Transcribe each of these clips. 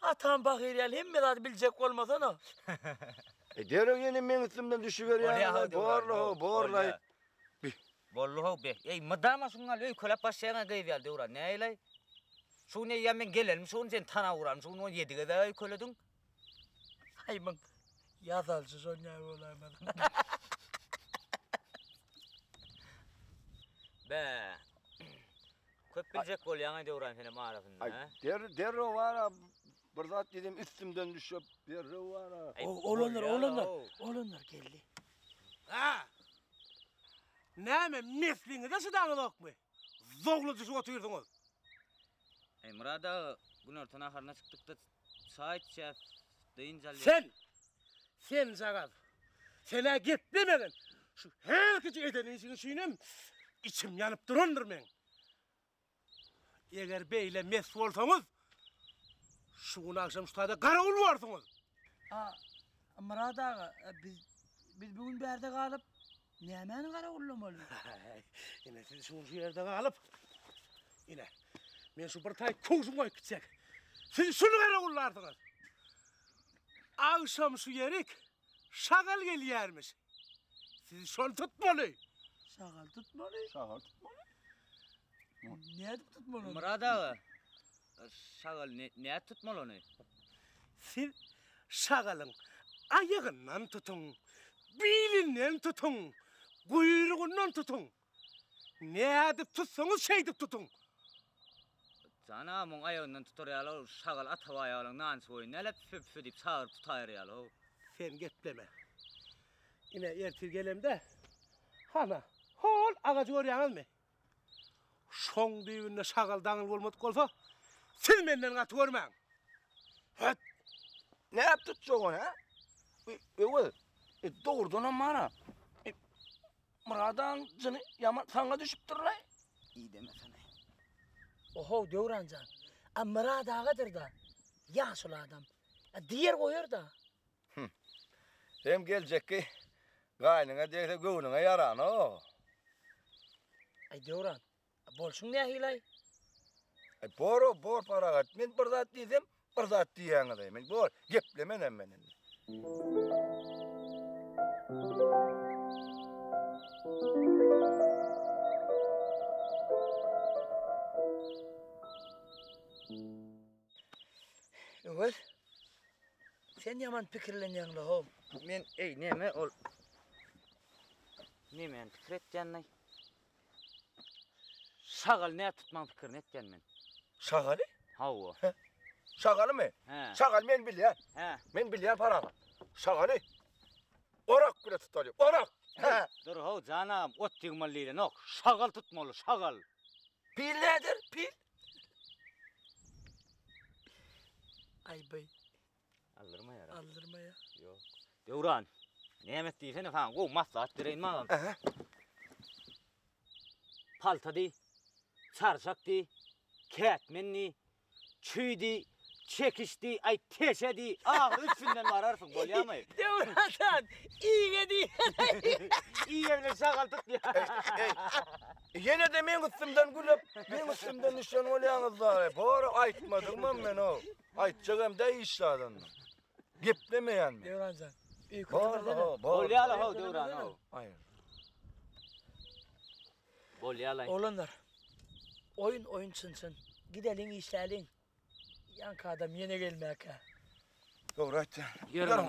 Atam pahyr ýaly hemme zady biljek bolmasana. E derrew ýene meň üstümden düşüberýäňiz-aý, borla-how, borla-aý. Bi. Boldy-how, be. Eý, mydama şuň ýaly öýkeläp başlaýaň-a gyz ýaly Döwran, nähili-aý? Şu gün eýýäm men gelenim şu gün seni tanap ugranym, şu gün 17 gezek öýkelediň. Aý muň ýasalşy şon ýaly bolaýmasa. Bä. Köp biljek bolýaň-aý Döwran senem arasynda, Aý, hä? der, derrew bar-a, bir zat diýsem üstümden düşüp, derrew bar-a. Aý, Oglanlar, bolýar-ow. oglanlar, oglanlar geldi. Hä? Näme, mesliňize çydaňyzokmy? Zowlajyşyp otyrsyňyz. Eý, Myrat aga, günorta naharyna çykdyk-da, çaý içýäs, dynç alýas. Sen! Senjagaz! Sen-ä geplemegin! Şu hälkije eden işiň üçinem içim ýanyp durandyr meň. Eger beýle mes bolsaňyz, şu gün agşam şu taýda garawul borsuňyz. A, Myrat aga, biz, biz bu gün bärde galyp, nämäni garawullamaly? Ine, siz şu gün şu ýerde galyp, ine, men şu bir taý köwşümi goýup gitjek. Siz şuny garawullarsyňyz. Agşam şu ýerik şagal gelýärmiş. Siz şony tutmaly. Şagal tutmaly? Şagal tutmaly. Nädip tutmaly ony? Myrat aga, şagal nädip tutmaly ony? Siz şagalyň aýagyndan tutuň, bilinden tutuň, guýrugyndan tutuň. Nädip tutsaňyz şeýdip tutuň. Jan aga, muň aýagyndan tutar ýaly ol şagal Atabaý agalaň nançy boýun näle püfe-püfe diýip çagyryp tutaýar ýaly-ow. Sen gepleme. Ine, ertir gelemde, hana, hol agajy görýäňizmi? Şoň düýbünde şagal daňyl bolmadyk bolsa, siz menden gaty görmäň. Höt! Näp tutjak ony, hä? Öwez, e, dogrudanam bar-a. E, Myradaň jyny ýaman saňa düşüpdir-laý. Idemesene. Ohow, Döwran jan. A Myrat agadyr-da. Ýaşuly adam. A diýer goýar-da. Hüm. Hem geljekki gaýnyňa degse göwnüňe ýaranok. Aý Döwran, bolşuň nähili-aý? Aý bor-ow, bor Parahat. Men bir zat diýsem, bir zat diýýäňiz-aý. Men bor, geplemenem men indi. Öwez, sen ýaman pikirlenýäň-le how. Men, eý, neme ol? Nemäni pikir etýän-aý? Şagaly nädip tutmagyň pikirini etýän men. Şagaly? Hawa. Şagalymy? Hä. Şagaly men bilýän. Hä. Men bilýän Parahat. Şagaly orak bile tutaly. Orak! Hä. Dur how, jan agam, ot ýygmaly diýlenok. Şagal tutmaly, şagal. Pil näder, pil? Aý by. Aldyrmaýar. Aldyrmaýar. Ýok. Döwran, näme et diýsene saňa gowy maslahat bereýin magam. Aha. Palta diý, çarşak diý, kätmen diý, çüý diý, çekiç diý, aý teşe diý, ahyry üstünden bararsyň, bolýamy? Döwran jan, iýge diý. Iýge bilen şagal tutýar. Eý, ýene-de meň üstümden gülüp, meň üstümden düşen bolýaňyz-da. Bor, aýtmadygymam men-ow. Aýtjagam däl hiç zadyny. Geplemeýän men. Döwran jan, öýke Bor, tutmasana. bor. Bolýa-la how, Döwran, how. Aý. Bolýa-laý. Oglanlar, oýun oýun çyn çyn. Gideliň işläliň. Ýaňky adam ýene gelmäkä. Dogry aýtýaň. Ýörüň.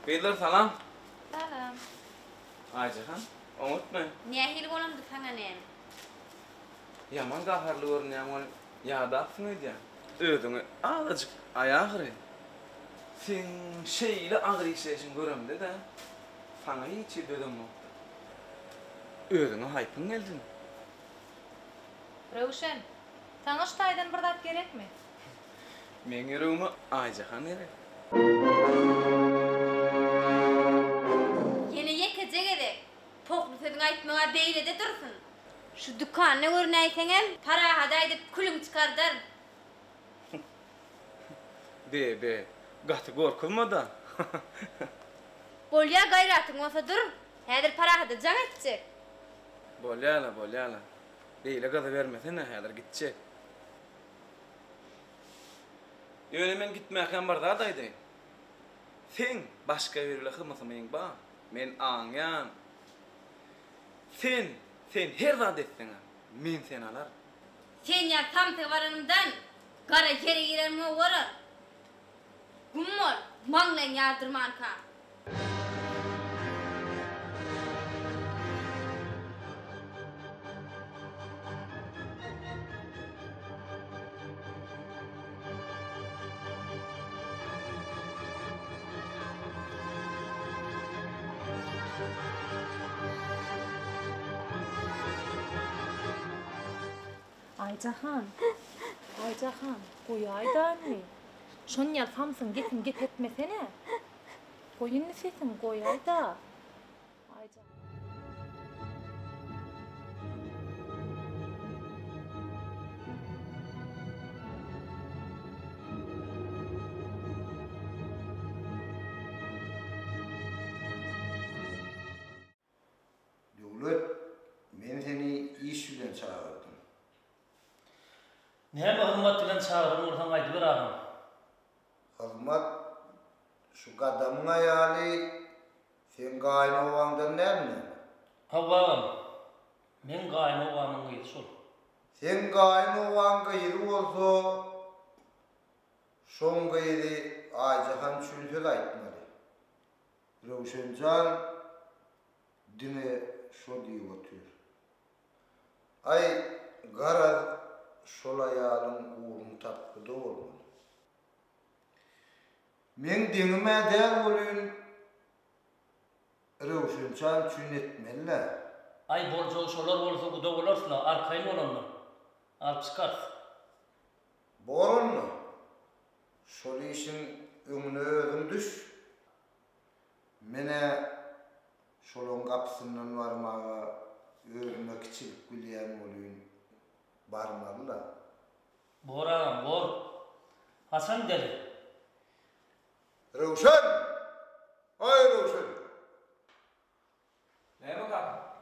Gyzlar salam. Salam. Aýjahan, oňatmy? Nähili bolamdy saňa näme? Ýaman gaharly görünýäň ol, ýadapsyň öýdýän. Özüňi azajyk aý ahyry. Seň şeýle agyr işleýşiňi göremde-de, saňa hiç hili dözemokdym. Özüňe haýpyň gelsin. Röwşen, saňa şu taýdan bir zat gerekmi? Meň ýüregime Aýjahan gerek. Ýene ýet! aýtmaga beýlede dursun. Şu dükanda görünäýseňem, Parahada aýdyp külüňi çykardaryn. Be, be, gaty gorkuzma-da. Bolýa, gaýratyň bolsa dur. Häzir Parahada jaň etjek. Bolýa-la, bolýa-la. Beýle gyzybermesene, häzir gitjek. Ýöne men gitmäkäm bir zat aýdaýyn. Seň başga biri bilen hymysymyň bar. Men aňýan. Sen, sen her zat etseňem, men seni alaryn. Sen ýaly samsyga baranymdan, gara ýere girenim gowy bolar. Güm bol, maňlaýyňy ýardyrmankaň. Aýjahan, Aýjahan, goýaý-da indi. Şon ýaly samsyň gepiňi gep etmesene. Goý indi sesiňi, goýaý-da. Aýjahan. Döwlet, men seni iş bilen çagyrdym. Näme hyzmat bilen çagyran bolsaň aýdyber agam. Hyzmat, şu Gadamyň aýaly seň gaýynobaňdan dälmi näme? Hawa agam, meň gaýynobamyň gyzy şol. Seň gaýynobaň gyzy bolsa, şoň gyzy Aýjahan üçin söz aýtmaly. Röwşenjan diňe şo diýip otyr. Aý, garaz, şol aýalyň ugruny tapgyda bolmaly. Meň deňim-ä däl welin, Röwşenjan üçin etmeli-dä. Aý, boljagy şolar bolsa guda bolarys-la, arkaýyn bol onda. Alyp çykarys. Bor onda. Şol işiň öňüne özüň düş. Men-ä şolaň gapysyndan barmaga özüme kiçilik bilýän welin, barmaly-la. Bor agam, bor. Haçan gideli? Röwşen! Aý, Röwşen! Näme kaka?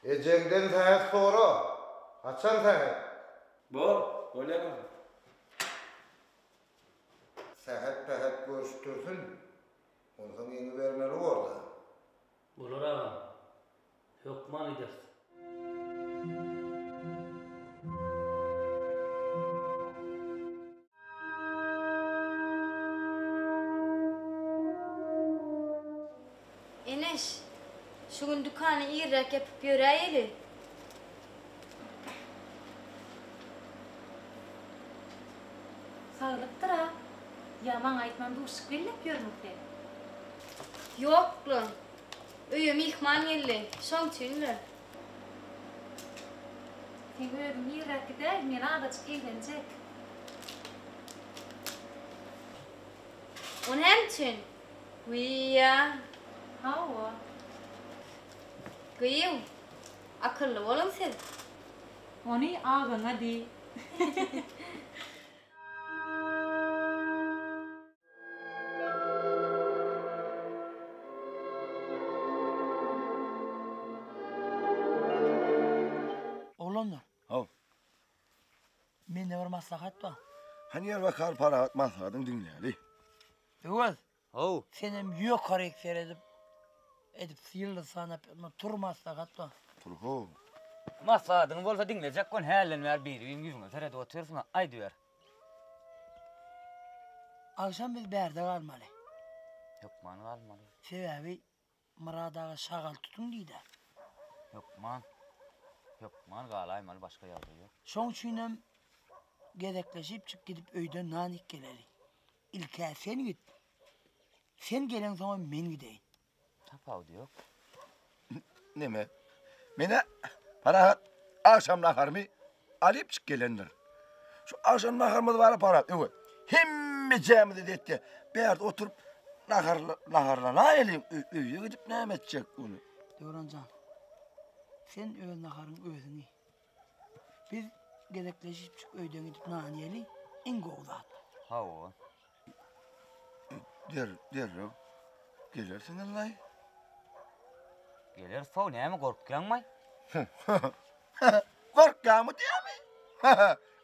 Ejeňden sähet sora. Haçan sähet? Bor, bolýa kaka. Sähet-pähet görüşdirsin. Onsoň ýeňibermeli bor-da. Bolar agam. Hökman gideris. Eneş, şu gün dükany irräk ýapyp ýöräýeli. Saglykdyr-a. Ýa maňa aýtman duşuk belläp ýörmüň sen? Ýok-la. Öýe myhman geldi. Şoň üçin-le. Seň özüň nirräk gidäý, men azajyk eglenjek. O näme üçin? Wiý-ýa. Hawa. Gyýw, akylly boluň siz. Ony agaňa diý. Oglanlar. Haw. Mende bir maslahat bar. Hany gel bakal Parahat maslahatyňy diňläli. Öwez. Haw. Senem ýokaryk seredip edip ýyldyz sanap ýatma tur maslahat bar. Tur how. Maslahatyň bolsa diňlejek bol hälden bäri biri-biriň ýüzüňe seredip otyrsyň aýdyber. Agşam biz bärde galmaly. Hökman galmaly. Sebäbi Myrat aga şagal tutuň diýdä. Hökman. Hökman galaýmaly başga ýagdaý ýok. Şoň üçinem gezekleşipjik gidip öýden nan iýip geleli. Ilk-ä sen git. Sen geleňsoňam men gideýin. Tapawudy ýok. Neme? Menä Parahat agşam naharymy alypjyk gelendir. Şu agşam naharymyz bar Parahat öwe. Hemmejämizi etdi. Bärde oturyp. Nahar naharlanaýalyň, öýe gidip näme etjek ony? Döwran jan, sen öz naharyňy özüň iý. Biz gezekleşipjik öýden gidip nan iýeli, iň gowy zat. Hawa. Der, derrew gelersiňiz-laý. Geleris-how, näme gorkýaňmaý? Gorkýaňmy diýýämi?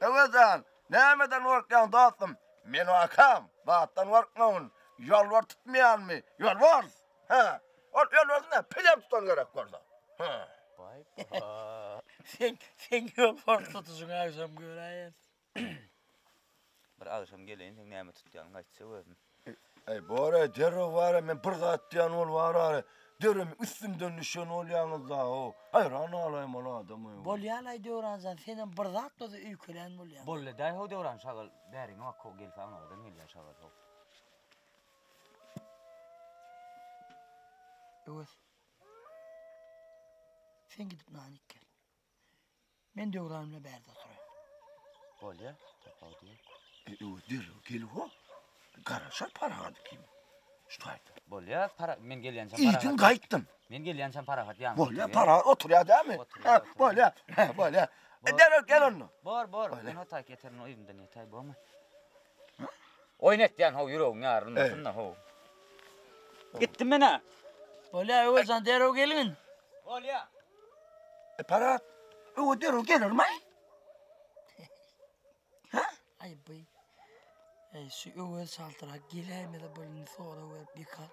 Öwez jan, nämeden gorkýaň dostum? Men akam, zatdan gorkmagyn. Ýolbars tutmaýanmy? Ýolbars! Hä? Ol ýolbars näme, pilem tutan gerek bolsa. Hä? Sen, sen ýolbars tutuşyňy agşam göräýeris. Bir agşam geleýin, seň näme tutýanyňy aýtjak özüm. Eý, bor-eý, derrew bar-a, men bir zat diýen bolup bar-a, derrew üstümden düşen bolýaňyz-da-ow. Haýran galaýyn ol adama. Bolýa-laý, Döwran jan, senem bir zat bolsa öýkelän bolýaň. Boldy-daý-how, Döwran şagal, bäriňe bak-how, gelse aňyrdan gelýär şagal-how. Öwez, sen gidip nan iýip gel. Men Döwran bilen bärde oturaýyn. Bolýa, tapawudy ýok. E, öwez derrew gel-ho. Garaşar Parahat kim? Şu taýda. Bolýa, para, men gelýänçäm Parahat. Iýdim gaýtdym. Men gelýänçäm Parahat ýanyňda Bolýa, Parahat oturýar dämi? Oturýar, oturýar. Bolýa, bolýa. E, derrew gel onda. Bor, bor. Men o taýk ýeterin, o yzymdan ýetäý, bormy? Oýun etýän how, ýüregiň ýarylmasyn-da how. Gitdim men-ä. Bolýa, Öwez jan, derrew gelgin. Bolýa. E, Parahat, öwe derrew gelermi? Ha? Aý bu. Eý, şu Öwez çaltyrak geläýmese bol indi sorag berip ýykar.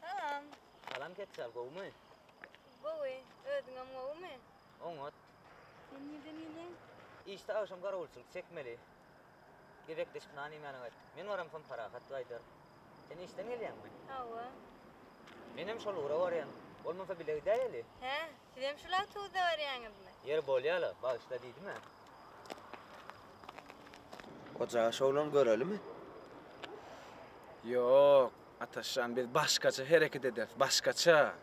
Salam. Salam Ketjal, gowumy? Gowy, özüňem gowumy? Oňat. Sen nirden gelýäň? Işde agşam garawulçylyk çekmeli. Gezekleşip nan iýmäne gaýtdyk. Men baramsoň Parahat gaýdar. Sen işden gelýäňmi? Hawa. Menem şol ugra barýan. Bolmasa bile gidäýeli. Hä, sizem şul awtobusda barýaňyzmy? Ýeri bolýa-la, bagyşla diýdim-ä. Ojaga şowlan görelimi? Ýok, Ataşjan, biz başgaça hereket ederis, başgaça.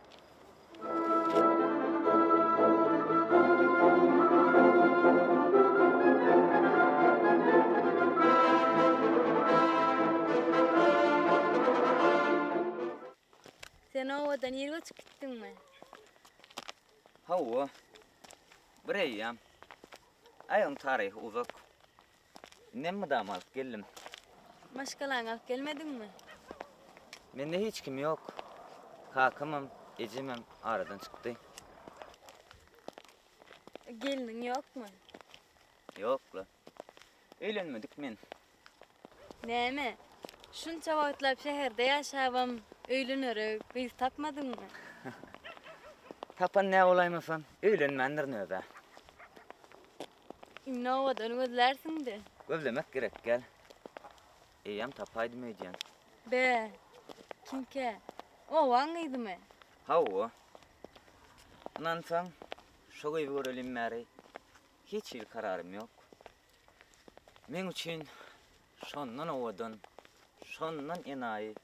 Sen obadan ir göçüp gitdiňmi? Hawa. Bir eýýäm. Aý oň taryhy uzak. Indem mydama alyp geldim. Maşgalaňy alyp gelmediňmi? Mende hiç kim ýok. Kakamam, ejemem aradan çykdy. Gelniň ýokmy? Ýok-la. Öýlenmedik men. Näme, şunça wagtlap şäherde ýaşabam öýlenere gyz tapmadyňmy? Tapan nä bolaýmasam, öýlenmändirin öz-ä. Indi owadan gözlärsiň-de. Gözlemek gerek gel. Eýýäm tapaýdym öýdýän. Be, kimkä? Obaň gyzymy? Hawa. Ynansaň, şo gyzy görelim bäri hiç hili kararym ýok. Meň üçin şondan owadan, şondan enaýy,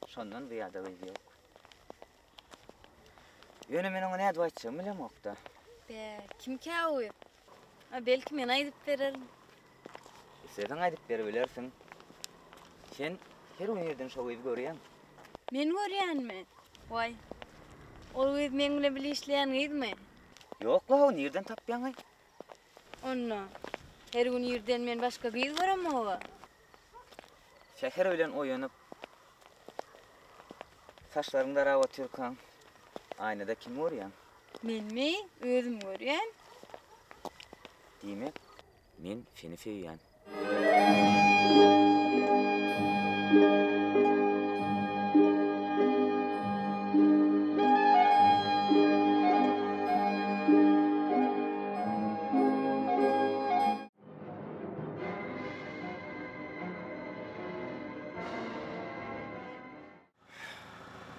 şondan zyýada gyz ýok. Ýöne men oňa nädip aýtjagymy bilemok-da. Be, kimkä o? A belki men aýdyp bererin. Isleseň aýdyp beribilersiň. Sen her gün irden şo gyzy görýäň. Men görýänmi? Waý. Ol gyz meň bilen bile işleýän gyzmy? Ýok-la, nirden tapýaň-aý? Onda her gün irden men başga gyz göremog-a. Säher bilen oýanyp, saçlaryňy darap otyrkaň, aýnada kimi görýäň? Menmi? Özümi görýän. Diýmek, men seni söýýän.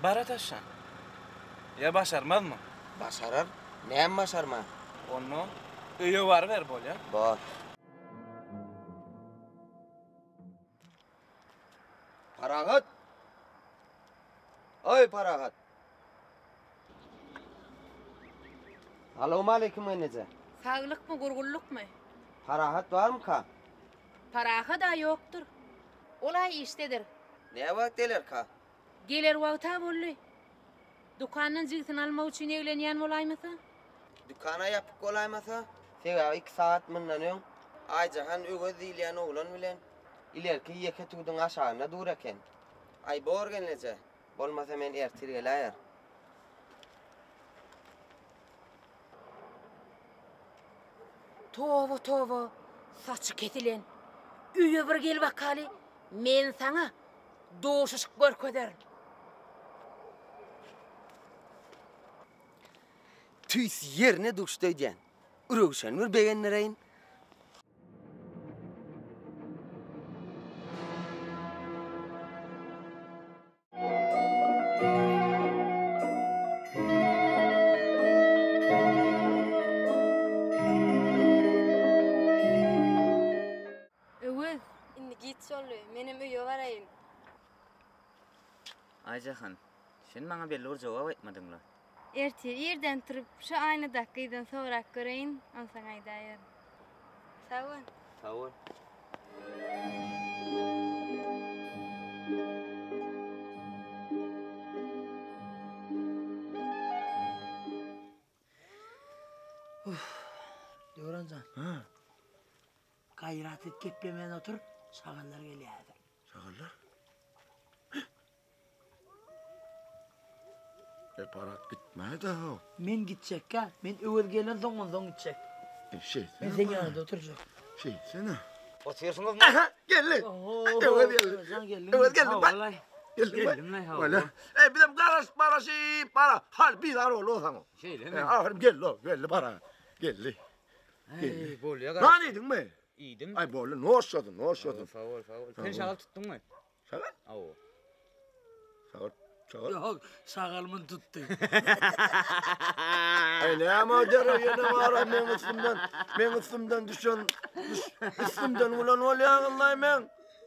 Bara taşlan. Ýa başarmazmy? Başarar. Näme başarman? Onda öýe baryber bolýa. Bor. Parahat! Oý, Parahat! Salowmaleýkim gelneje. Saglykmy, gurgunlykmy? Parahat barmyka? Parahat-a ýokdur. Ol-a işdedir. Näwagt gelerka? Geler wagta boldy. Dükandan jigisini almak üçin eglenýän bolaýmasa? Dükan-a ýapyk bolaýmasa? Sebäbi iki sagat mundan öň Aýjahan Öwez diýilýän oglan bilen ilerki ýeke tuduň aşagynda dur eken. Aý, bor gelneje, bolmasa men ertir geläýer. Toba, toba, saçy kesilen. Öýe bir gel bakaly, men saňa duşuşyk görkezerin. Tüýs ýerine duşdy öýdýän. Röwşen bir begendireýin. Öwez, indi giç boldy, menem öýe baraýyn. Aýjahan, sen maňa belli bir jogap aýtmadyň-la. Ertir irden turup, şu aýnadaky gyzdan sorap göreýin, onsoň aýdaýaryn. Sag bol. Sag bol. Döwran jan. Ha. Gaýrat et geplemän otur, şagallar gelýär häzir. Şagallar? E Parat gitmäý-dä how. Men gitjekkä, men Öwez gelensoň onsoň gitjek. E şeýtsene. Men seň ýanyňda oturjak. Şeýtsene. Otyrsyňyzmy? Aha, geldi. Öwez geldi. Öwez geldi. Öwez geldi. Hawa-laý. Geldiňmi? Geldim-laý, hawa. Wala. E bizem garaşyp garaşyp bara hal bizar boldy saňa. Şeýlemi? E, ahyrym geldi o, geldi bara. Geldi. Eý, bolýa Nan iýdiňmi? Iýdim. Aý boldy, noşladyn, noşladyn. Sag bol, sag bol. Sen şagal tutduňmy? Şagal? Hawa. Şagal, şagal. Ýok, şagal muny tutdy. Aý näme derrew ýene bar meň üstümden, meň üstümden düşen, düş, üstümden gülen bolýaňyzlaý meň.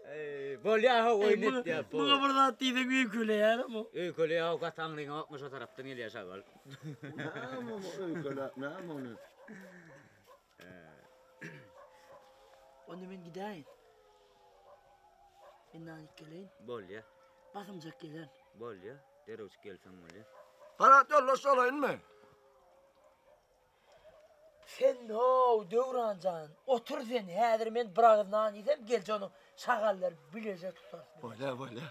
Eý, bolýa how oýun etýär. Muňa bir zat diýseň öýkeleýär bu. Öýkeleýär how gaty aňryňa bakma şo tarapdan gelýär şagal. Näme bu öýkeläp, näme ony? Onda men gidäýin. Men nan iýip geleýin. Bolýa. Basymjak gelerin. Bolýa. Derrewjik gelseň bolýa. Parat ýoldaş bolaýynmy? Sen how, Döwran jan, otur sen, häzir men bir agyz nan iýsem, geljek onuň şagallar bileje tutarys. Bolýa, bolýa.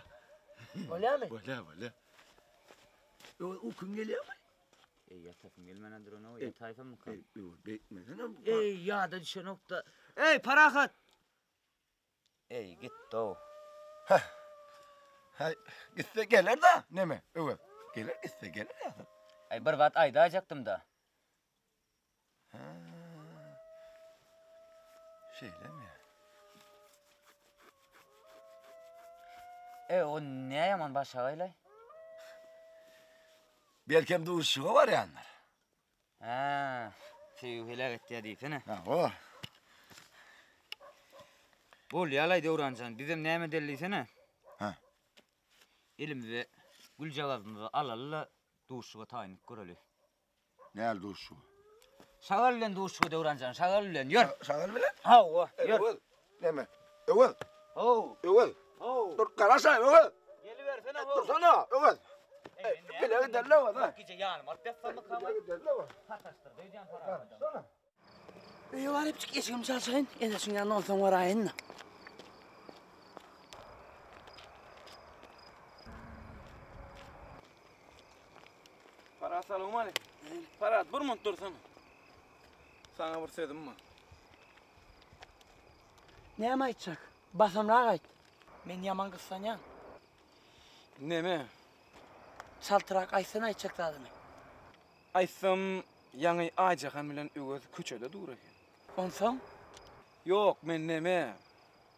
Bolýamy? Bolýa, bolýa. Ukyň gelýärmi? Eý, ýatasym gelmän duran-ow, ýataýsammyka? Eý, beýtmesene. Eý, ýada düşenok-da. Eý, Parahat! Eý, gitdi-ow. Heh. Häý, gitse geler-dä, neme, Öwez. Geler, gitse geler ýa-da. Eý, bir zat aýdaýjakdym-da. Hä. Şeýlemi? Eý, o ne ýaman başagaýlaý? Belkem duşuşyga barýandyr. Hä, söýgi heläk etýär diýsene. Hawa. Bolýa-laý Döwran jan, bizem näme edeli diýsene. Hä. Elimize güljagazymyzy alaly-da, duşuşyga taýynlyk göreli. Näl duşuşygy? Şagal bilen duşuşyga Döwran jan, şagal bilen, ýör. Şagal bilen? Hawa, ýör. Öwez, neme? Öwez. How. Öwez. How. Dur, garaşaý, Öwez. Gelibersene, how. Dursana, Öwez. Bile giderler Öwez, ha. Gije ýanyma alyp ýatsamykam? Bile giderler Öwez. Sataşdyrdy öýdýän Parahat. Dursana. Öýe barypjyk eşigimi çalşaýyn, eneşiň ýanyna onsoň baraýyn-da. Parat salowmaleýkim. Parat bir munt dursana. Saňa bir sözüm bar. Näme aýtjak? Basamrak aýt. Men ýaman gyssanýan. Neme? Çaltrak aýtsana aýtjak zadyňy. Aýtsam, ýaňy Aýjahan bilen Öwez köçede dur eken. Onsoň? Ýok, men neme,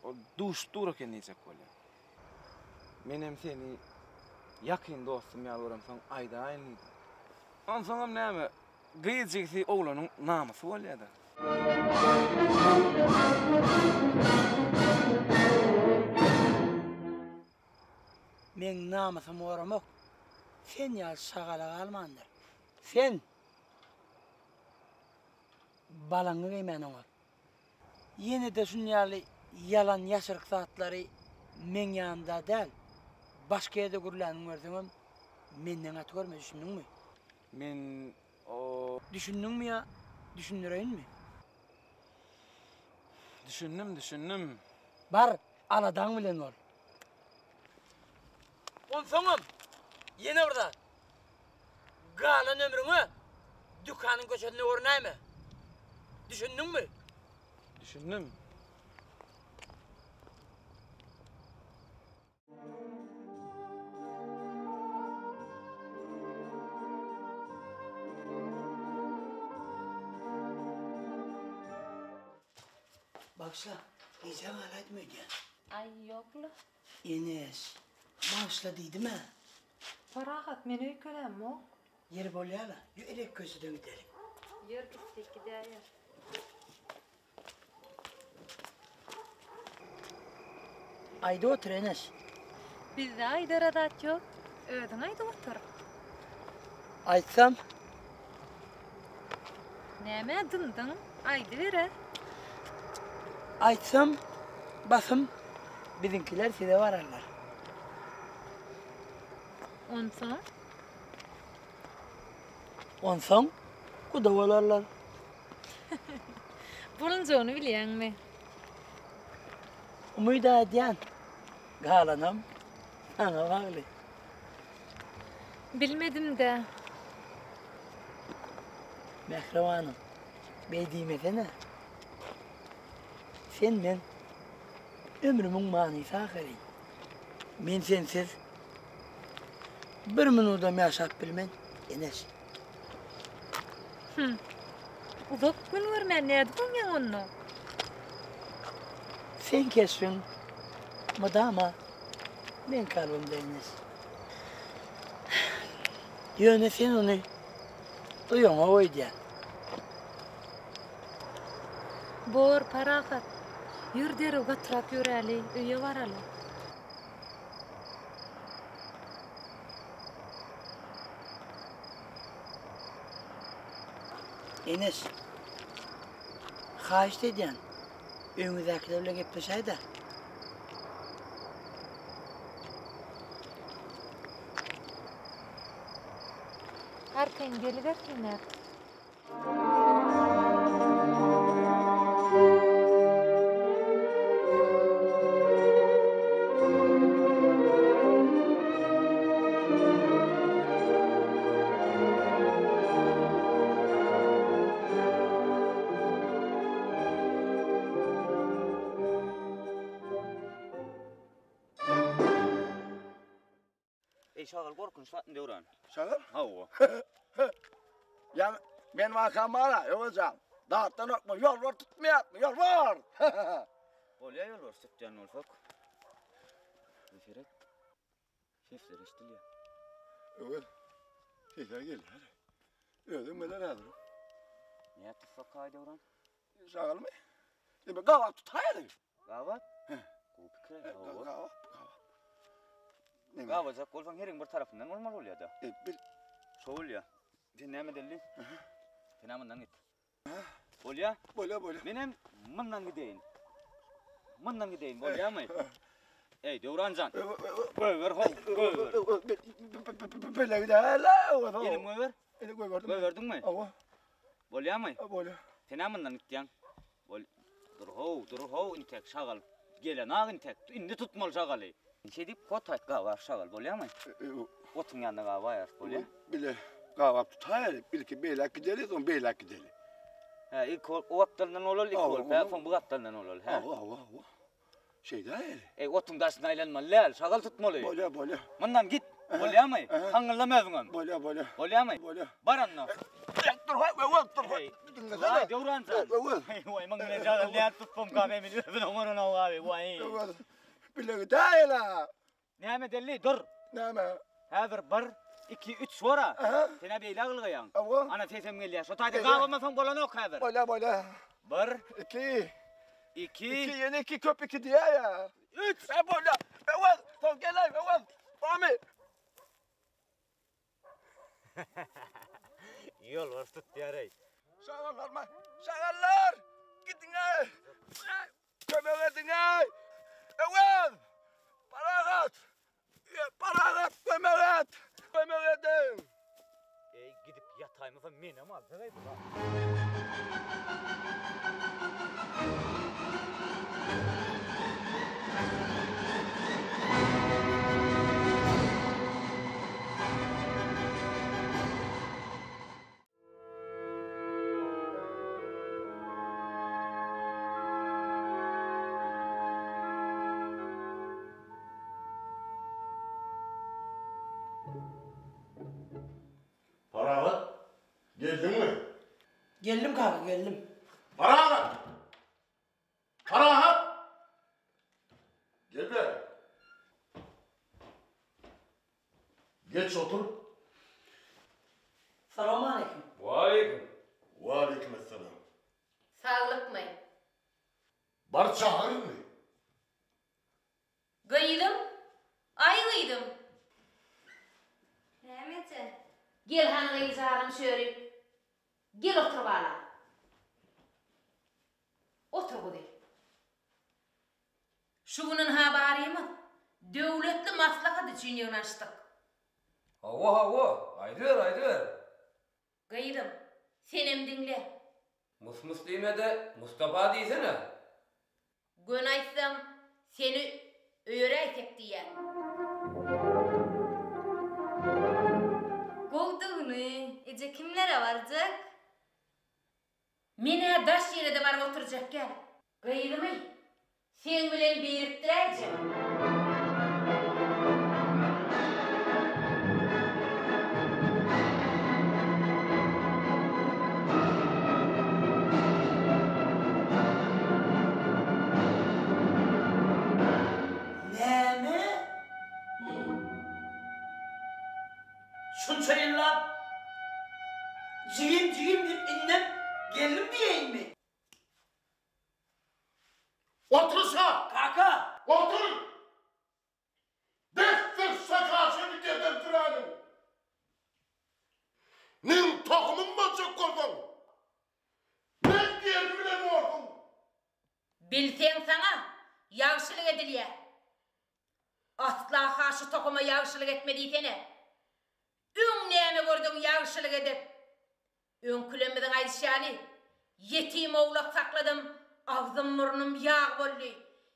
ol duşup dur eken diýjek bolýan. Menem seni. Ýakyn dostum ýaly göremsoň aýdaýyn diýdim. Onsoňam näme, gyz jigsi oglanyň namysy bolýa-da. Meň namysym goramak sen ýaly şagala galmandyr. Sen balaňy geýmän oňar. Ýene-de şun ýaly ýalan-ýaşryk zatlary meň ýanymda däl, başga ýerde gürläniňi görseňem, menden gaty görme, düşündiňmi? Men o. Düşündiňmi ýa düşündireýinmi? Düşündim, düşündim. Bar, aladaň bilen bol. Onsoňam, ýene bir zat. Galan ömrüňe dükanyň köşesinde görünäýme. Düşündiňmi? Düşündim. Bagyşla, gijä galaýdym öýdýän. Aý, ýok-la. Eneş, bagyşla diýdim-ä. Parahat, men öýkelämok. Ýeri bolýa-la, ýör köçeden gideliň. Ýör gitsek gidäýer. Aýdyp otur, Eneş. Bizde aýdara zat ýok. Özüň aýdyp otur. Aýtsam? Nämä dymdyň? Aýdyber-ä. Aýtsam, basym biziňkiler size bararlar. Onsoň? Onsoň guda bolarlar. Bolunjagyny bilýäňmi? Umyt-a edýän. Galanam saňa bagly. Bilmedim-dä. Mähribanym, beý diýmesene. Sen meň ömrümiň manysy ahyryn. Men sensiz bir minudam ýaşap bilmen, Eneş. Hüm. Uzak gün görmän nädip oňýaň onda? Seň keşbiň mydama meň kalbymda, Eneş. Ýöne sen ony duýaňok öýdýän. Bor, Parahat. Ýör derrew gatyrak ýöräli, öýe baraly. Eneş, haýyşt edýän, öýüňizdäkiler bilen gepleşäý-dä. Arkaýyn gelibersinler. Eý şagal gorkunç zatmy Döwran? Şagal? Hawa. Ýa men wakam bar-a, Öwezjan. Datdan okma, ýolbars tutmaýarmy, ýolbars! Bolýa ýolbars tutýan bolsak. Bir seret. Sesler eşidilýär. Öwez, sesler gelýär. Özüň biler häzir. Näme tutsak kaý Döwran? Şagalmy? Diýmek gabap tutaýaly. Gabap? Gowy pikir. Gabap, gabap. Gabajak bolsaň heriň bir tarapyndan bolmaly bolýar-da. E, bil. Şo bolýar. Sen näme edeli? Sen mundan git. Bolýar? Bolýar, bolýar. Menem mundan gideýin. Mundan gideýin, bolýarmy? Eý, Döwranjan. Goýber, how, goýber. Bile gidäýle. Elim goýber. Elim goýberdim. Goýberdiňmi? Hawa. Bolýarmy? Bolýar. Sen-ä mundan gitýäň. Bol. Dur how, dur how, intek şagal. Gelenok intek. Indi tutmaly şagaly. Şeýdip hot aýt gabap şagal bolýarmy? Otuň ýanynda gabaýarys, bolýar? Bile gabap tutaýaly. Ilki beýläk gideli, soň beýläk gideli. Hä, ilki o gapdalyndan bolaly, ilki bolup, hä, soň bu gapdalyndan bolaly, hä? Hawa, hawa, hawa. Şeýdäýeli. Eý, otuň daşyna aýlanmaly däl, şagal tutmaly. Bolýar, bolýar. Mundan git. Bolýarmy? Haňňyldama özüňem. Bolýar, bolýar. Bolýarmy? Bolýar. Bar onda. Dur, haý, öwez, dur, haý. Diňlesene. Waý, Döwran jan. Öwez. Waý, muň bilen şagal nädip tutsamkam, men özüne oňaranok abi, waý. Öwez, bile gidäýeli. Näme Delli, dur. Näme? Häzir bir, iki, üç bor-a. Sen-ä beýle ylgaýaň. Ana sesem gelýär. Şo taýda gabamasaň bolanok häzir. Bolýa, bolýa. Bir. Iki. Iki. Iki, ýene iki, köp iki diýýä. Üç. E, bolýa. Öwez, soň geläý, Öwez. Barmy? Ýolbars tutýar-eý. Şagallar, şagallar! Gidiň-eý! Kömek ediň-eý! Öwez! Parahat! Parahat kömek et! Kömek ediň! Eý, gidip ýataýmasa menem aljak-eý bu. Parahat, geldiňmi? Geldim kaka, geldim. Parahat! Parahat! Gel bäri. Geç otur. Salowmaleýkim. Waleýkim. Waleýkim essalam. Saglykmy? Bar çagyr indi. Gyzym, aý gyzym. Näme eje? Gel hany gyzjagym şörik. Gel otur balam. Otur guzy. Şu gün ynha barymyz döwletli maslahat üçin ýygnanyşdyk. Hawa, hawa, aýdyber, aýdyber. Gyzym, senem diňle. Mus-mus diýme-de, Mustapa diýsene. Göni aýtsam, seni öýeräýsek diýýän. Gowdugyny, eje kimlere barjak? Men-ä daş ýere-de baryp oturjak gel. Gyzymy seň bilen birikdiräýjek. Näme? Şunça ýyllap jigim jigim diýip indem geldim diýeýinmi? Oturşa! Kaka! Otur! Besdir şakaşyny gezensiräniň! Meň tohumym boljak bolsaň, meň diýenimi bilen borsuň! Bilseň saňa ýagşylyk edilýär. Asla-ha şu tohuma ýagşylyk etme diýsene. Öň näme gördüň ýagşylyk edip? Öňkülerimiziň aýdyşy ýaly, ýetim owlak sakladym, agzym-burnum ýag boldy,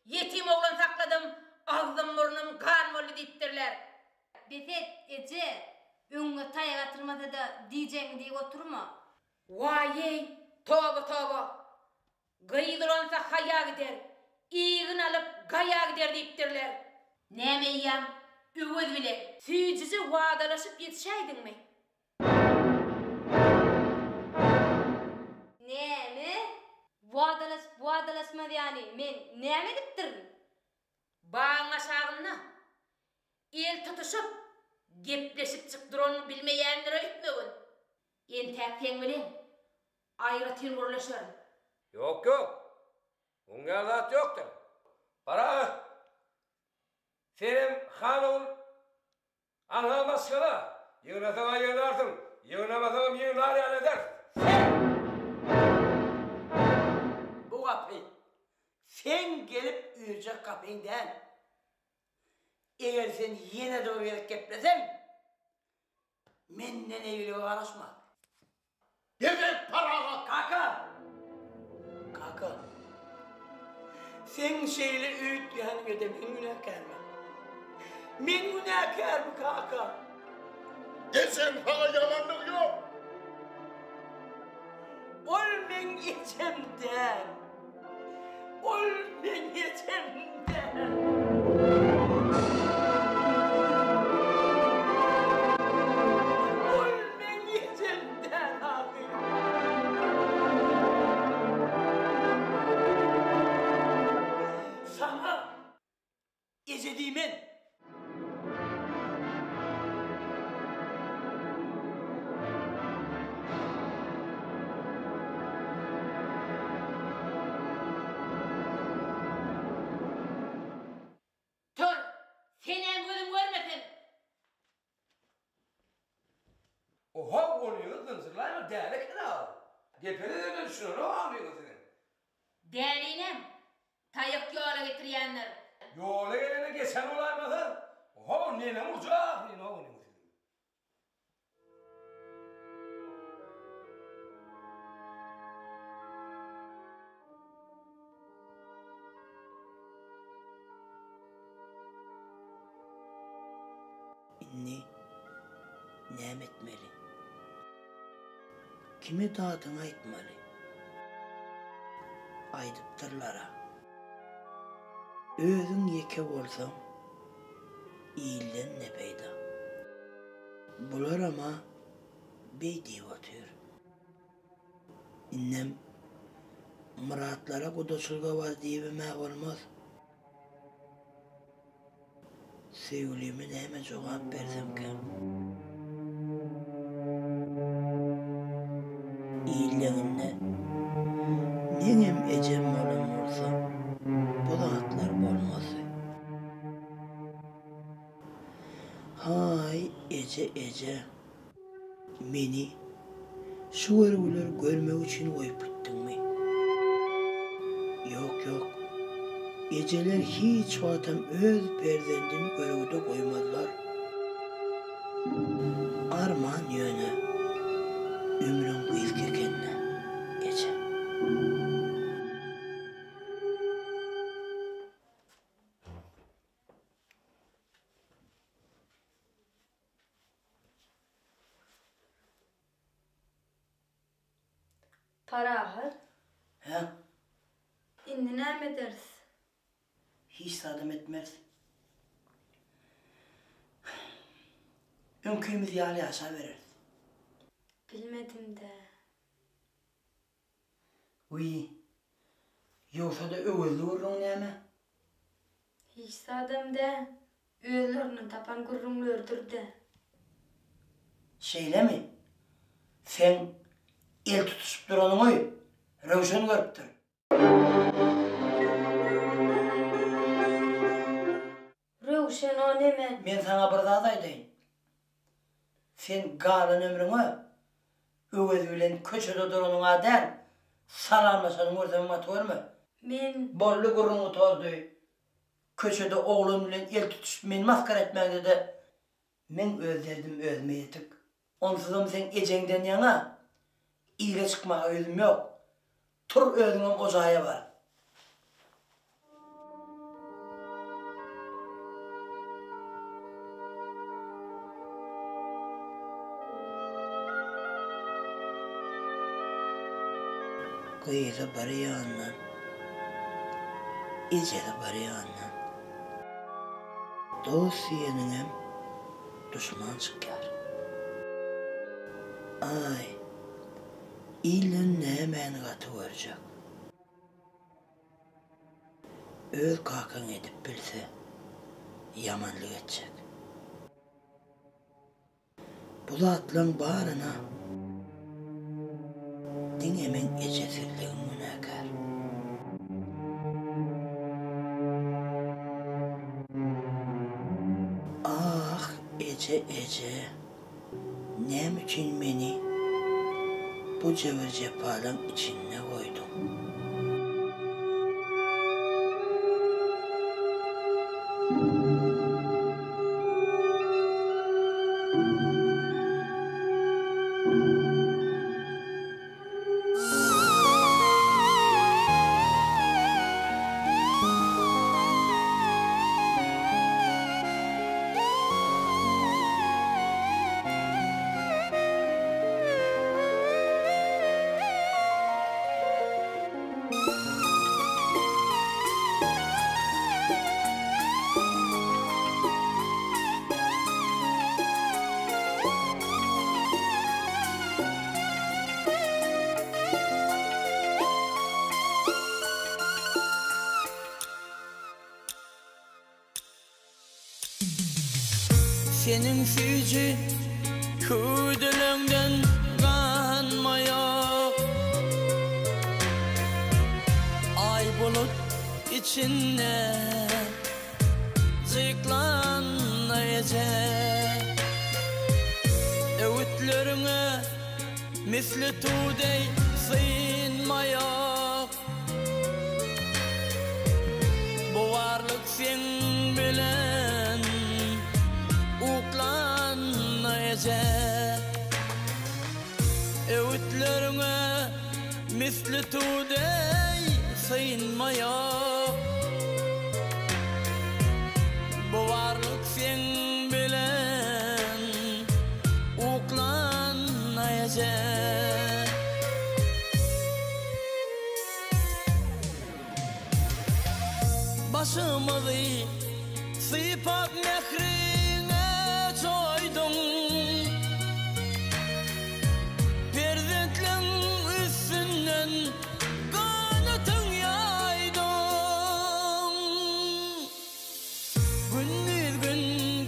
ýetim oglan sakladym, agzym-burnum gan boldy diýipdirler. Bes et, eje! Öňüňe taýak atylmasa-da diýjegiňi diýip oturma. Waý-eý, toba-toba! Gyz ulansa haýa gider, igin alyp gaýa gider diýipdirler. Näme eýýäm Öwez bile süýjüje wadalaşyp ýetişäýdiňmi? Näme? Wadalaşyp wadalaşmaz ýaly men näme edipdirin? Bagyň aşagynda el tutuşyp gepleşipjik duranyňy bilmeýändir öýtmegin. Entäk seň bilen aýratyn gürleşerin. Ýok, ýok. Oň ýaly zat ýokdur. Parahat! Senem han ogul Anha maşgala! Ýygnasaň-a ýygnarsyň, ýygnamasaňam ýygnar ýaly ederis. Sen! Bu gapy seň gelip üýrjek gapyň däl. Eger sen ýene-de bir gezek gepleseň, menden eýgilige garaşma. Gezek parahat! Kaka! Kaka! Seň şeýle üýtgäniňe-de men günäkärmi? Men günäkärmi, kaka? Ejeň saňa ýamanlygy ýok. Ol meň ejem däl. Ol meň ejem däl. Ol meň ejem däl ahyry. Saňa eje diýmen. Gepe edende düşünenok aňryňyz siziň. Dälinem, taýak ýola getirýändir. Ýola gelene geçen bolaýmasa, ho, neneň urjak ahyryn-ow iniňiz siziň. Indi näme etmeli? Kime dadyňy aýtmaly? Aýdypdyrlar-a. Özüň ýeke bolsaň, ilden ne peýda? Bularam-a beý diýip otyr. Indem Myratlara gudaçylyga bar diýibem-ä bolmaz. Söýgülime näme jogap bersemkäm? Illeňinde meňem ejem bolan bolsa bu zatlar bolmazdy. Haý eje eje. Meni şu görgüleri görmek üçin goýup gitdiňmi? Ýok, ýok. Ejeler hiç wagtam öz perzendini görgüde goýmazlar. Arman ýöne ömrüň gysga eken-dä, eje. Parahat. Hä? Indi näme ederis? Hiç zadam etmeris. Öňkimiz ýaly ýaşabereris. Bilmedim-dä. Wiý, ýogsa-da öwezli gürrüň näme? Hiç zadam däl, özleriniň tapan gürrüňleridir-dä. Şeýlemi? Seň el tutuşyp duranyňy Röwşen görüpdir. Röwşen o neme? Men saňa bir zat aýdaýyn. Sen galan ömrüňe Öwez bilen köçede duranyň-a däl, salamlaşanyňy görsemem gaty görme. Men. Boldy gürrüň gutardy. Köçede oglan bilen el tutuşyp meni masgara etmäňde-de meň öz derdim özüme ýetik. Onsuzam seň ejeňden ýaňa ile çykmaga ýüzüm ýok. Tur özüňem o jaýa bar. Gyzy bir ýandan, ejesi bir ýandan. Dost diýeniňem duşman çykýar. Aý, ilden nämäni gaty görjek. Öz kakaň edip bilse, ýamanlyk etjek. Bu zatlaň baryna diňe meň ejesizligim günäkär. Ah, eje, eje, näme üçin meni bu jebir-jepalaň içinde goýduň? Seniň süýji hüwdüleňden ganmaýak. Aý bulut içinde jyklan eje. Öwütleriňe misli tuw deý. synmaýak. Bu barlyk seň bilen uklanda eje. Öwütleriňe misli tuw deý synmaýak. Bu barlyk seň bilen uklanda eje. Başymyzy sypap mähriňe çoýduň. Perzentleň üstünden ganatyň ýaýdyň. Gündiz gün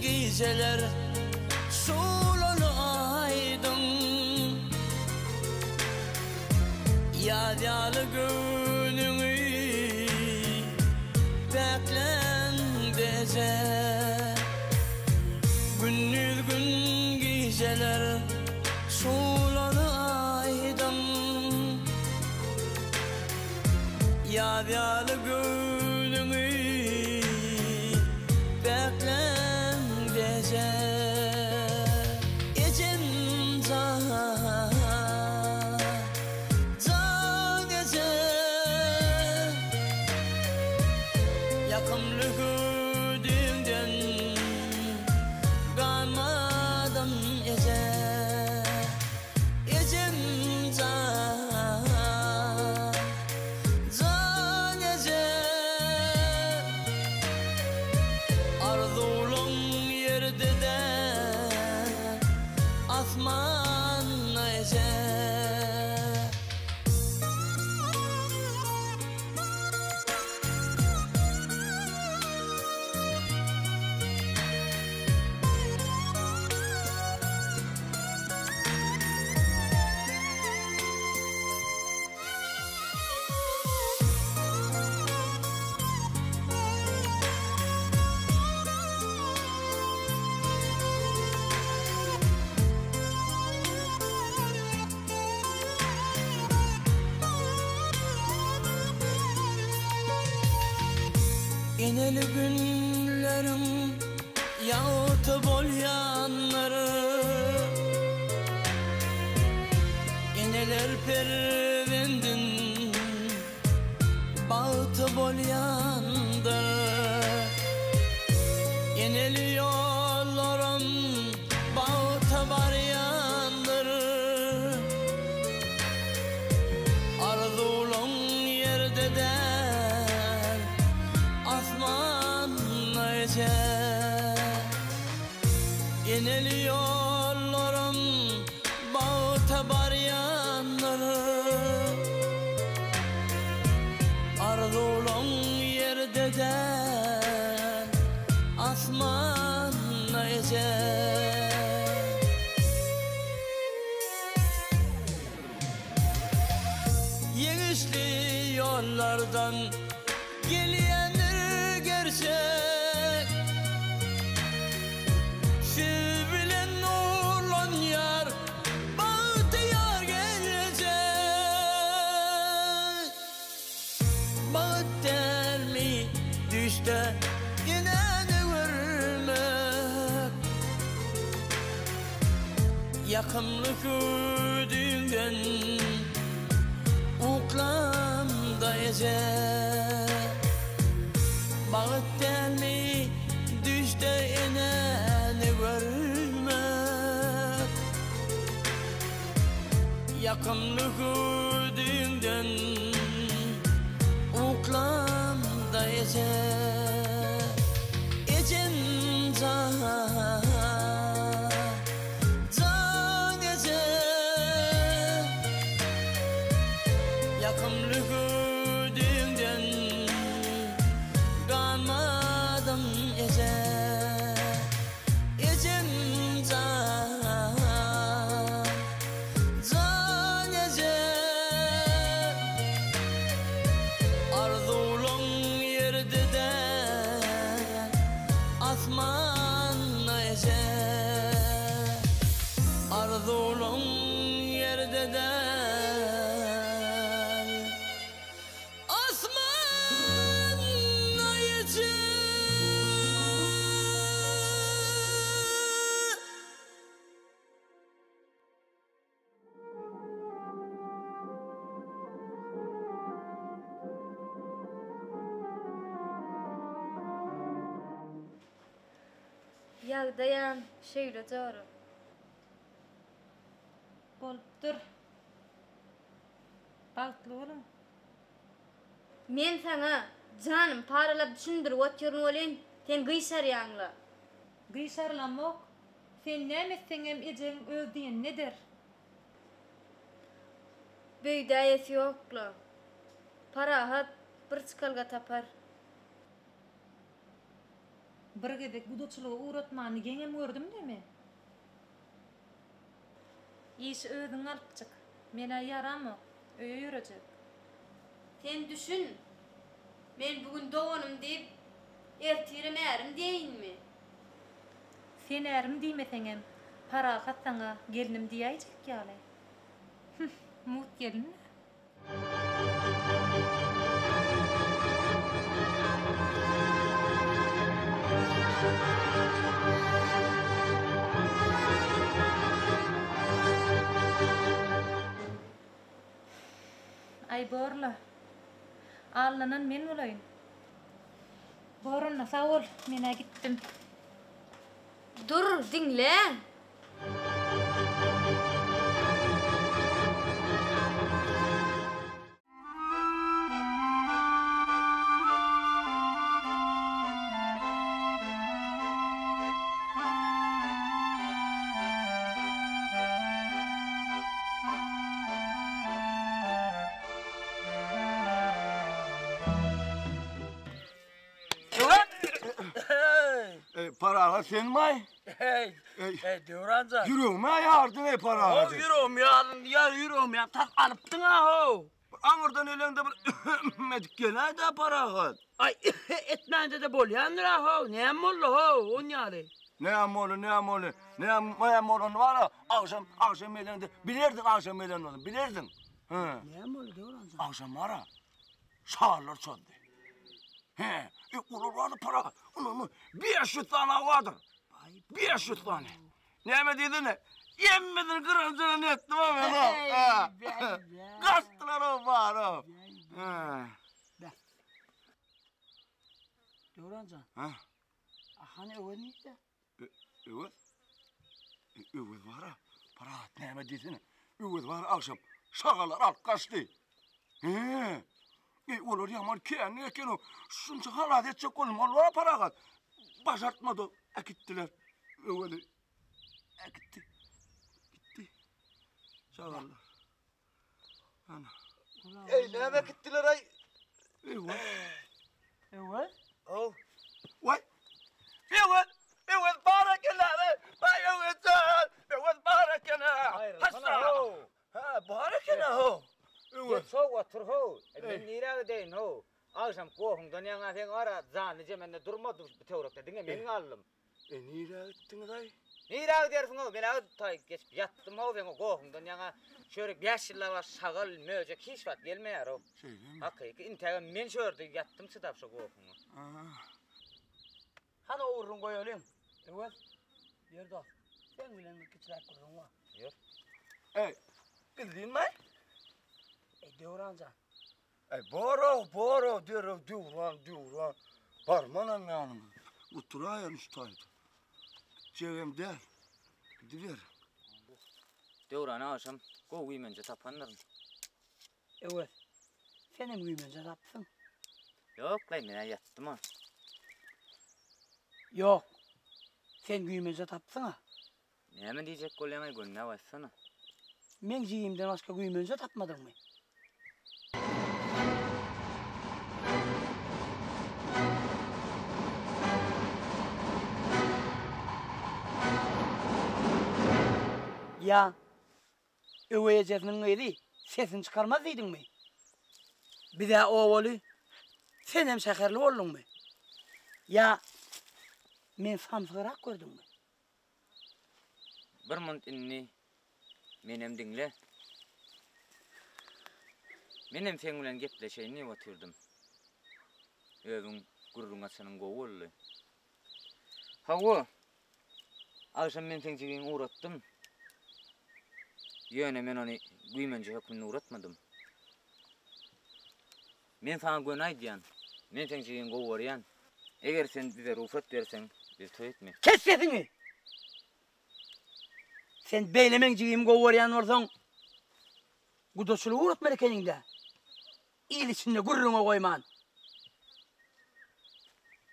gijeler şuglaly aýdyň. Ýaz ýaly göwnüňi päkläňde eje. Gündiz gün gijeler şuglaly aýdyň. Ýaz ýaly göwnüňi päkläňde eje. Ejem jan, jan eje. Ýakymly hüwdüňden ganmadym eje. Ejem jan, jan eje. Arzuwlaň ýerde däl, asmanda eje. Eneli günleriň ýagty bolýandyr. Eneler perzendin bagty bolýandyr. Eneli ýollaram bagta barýandyr. Arzuwlaň ýerde däl, asmanda eje. Eneli ýollaram bagta barýandyr. Arzuwlaň ýerde däl, asmanda eje. Ýeňişli ýollardan gelýändir gerçek. Siz bilen nurlanýar bagtyýar geljek. Bagt dälmi düýşde enäni görmek. Ýakymly hüwdüňden uklamda eje. Bagt dälmi düýşde enäni görmek. Ýakymly hüwdüňden uklamda eje. Ejem jan, jan eje. Ýakymly hüwdüňden ganmadym eje. Ejem jan, jan eje. Arzuwlaň ýerde däl, asmanda eje. Arzuwlaň ýerde däl, Ýagdaýam şeýle jora. Bolupdyr. Bagtly boluň. Men saňa janym paralap düşündirip otyryn welin, sen gyşarýaňla. Gyşarylamok. Sen näme etseňem ejeň öz diýenini eder. Beýdäýesi ýok-la. Parahat bir çykalga tapar. Bir gezek gudaçylyga ugratmany geňem gördüm-de men. Işi özüň alyp çyk. Men-ä ýaramok. Öýe ýörejek. Sen düşün. Men bu gün doganym diýip, ertirem ärim diýeýinmi? Sen ärim diýmeseňem, Parahat saňa gelnim diýäýjek ýaly. Hüh, mugt gelin-dä. Aý borla. Aldanan men bolaýyn. Bor onda sag bol, men-ä gitdim. Dur, diňle! Parahat senmi? Hey, hey Döwran jan. Ýüregimi ýardyň ey Parahat. Ho, ýüregimi ýardyň, ýa ýüregimi ýa tas alypdyň ha ho. Aňyrdan eleňde bir edip geläý-dä Parahat. Aý, etmände-de bolýandyr ha ho. Näme boldy ho, on ýaly? Näme boldy, näme boldy? Näme, näme bolany bar-a? Agşam, agşam geleňde bilerdiň agşam gelen bolsaň, bilerdiň. Hä. Näme boldy Döwran jan? Agşam bar-a, şallar çozdy. Hä, e, olar bardy Parahat. Onam 500 sany bardyr. 500 sany. Näme diýdin? Hemmesini gyran-jyran etdim ha men. Ha. Gaçdylar o bar o. Ha. Döwran jan. Ha. Hany Öwez nirde? Öwez? Öwez bar-a. Parahat näme diýsene? Öwez bar agşam şagallar alyp gaçdy. He. Eý, olar ýaman känli eken o. Şunça halas etjek boldum, ol bar Parahat. Başartmady, äkitdiler. Öwezi äkitdi. Gitdi. Şagallar. Ana. Eý, näme äkitdiler aý? Öwez. Öwez? Ow. Waý. Öwez, Öwez bar eken ha. Waý Öwez jan. Öwez bar eken ha. Hassa. Ha, bar eken ha. Öwez. Geç how otur how. Men nirä gideýin how. Agşam gohuňdan ýaňa seň ara janly jemende durmady bu töwerekde diňe men galdym. E nirä gitdiňiz-aý? Nirä gidersiň-ow, men-ä taý geçip ýatdym-ow seň o gohuňdan ýaňa şöyle bäş ýyllap a şagal, möjek hiç wagt gelmeýär-ow. Şeýlemi? Hakyky, intägem men şu ýerde ýatdym çydap şo gohuňa. Aha. Hany o gürrüňi goýalyň. Öwez, ýör dost, seň bilen bir kiçiräk gürrüň bar. Ýör. Eý, gizlinmi? Eý, Döwran jan. Eý, bor-ow, bor-ow, derrew Döwran, Döwran. Barmanam ýanyňa. Oturaýaryn şu taýda. Gitjegem däl. Gidiber. Döwrany agşam gowy güýmenje tapandyryn. Öwez, senem güýmenje tapypsyň. Ýok-laý, men-ä ýatdym-a. Ýok, sen güýmenje tapypsyň-a. Näme diýjek bolýaň-aý, gönüläp aýtsana. Meň jigimden başga güýmenje tapmadyňmy? Ýa öweý ejesiniň gyzy sesini çykarmaz diýdiňmi? Biz-ä obaly, senem şäherli bolduňmy? Ýa meni samsygrak gördüňmi? Bir munt indi menem diňle. Menem seň bilen gepleşeýin diýip otyrdym. Özüň gürrüň açanyň gowy boldy. Hawa, agşam men seň jigiňi ugratdym. Ýöne men ony güýmenje hökmünde ugratmadym. Men saňa göni aýdýan, men seň jigiňi gowy görýän. Eger sen bize rugsat berseň, biz. Biz toý etmek. Kes sesiňi! Sen beýle meň jigimi gowy görýän bolsaň, gudaçylygy ugratmaly ekeniň-dä. Il içinde gürrüňe goýman.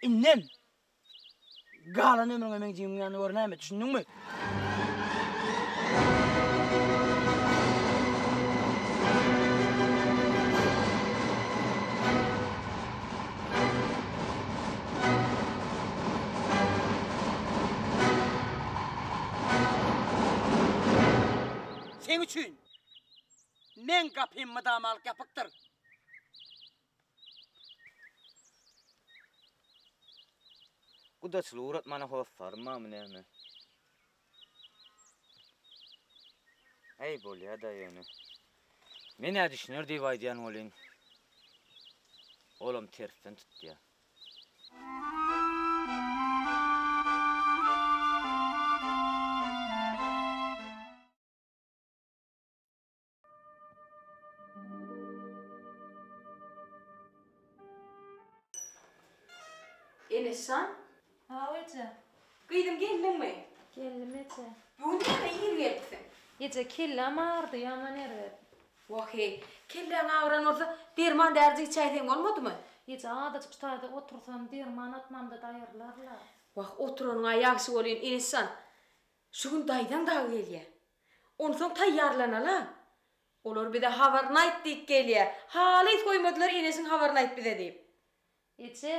Indem galan ömrüňe meň jigimiň ýanynda görnäýme, düşündiňmi? Seň üçin meň gapym mydamalyk ýapykdyr. Gudaçylyk ugratmana hossarym barmy näme? Äý bolýa-da ýöne. Men-ä düşüner diýip aýdýan welin, olam tersden tutýa. Eneşjan. Haw eje. Gyzym geldiňmi? Geldim eje. Bu gün näme ir gelipsiň? Eje kelläm agyrdy ýaman erbet. Wah-eý, kelläň agyran bolsa derman därijik içäýseň bolmadymy? Eje azajyk şu taýda otursam derman atmamda-da aýrylar-la. Wah, oturanyň-a ýagşy welin Eneşjan, şu gün daýzaň dagy gelýä. Onsoň taýýarlanala. Olar bize habaryny aýt diýip gelýä. Halys goýmadylar Eneşiň habaryny aýt bize diýip. Eje,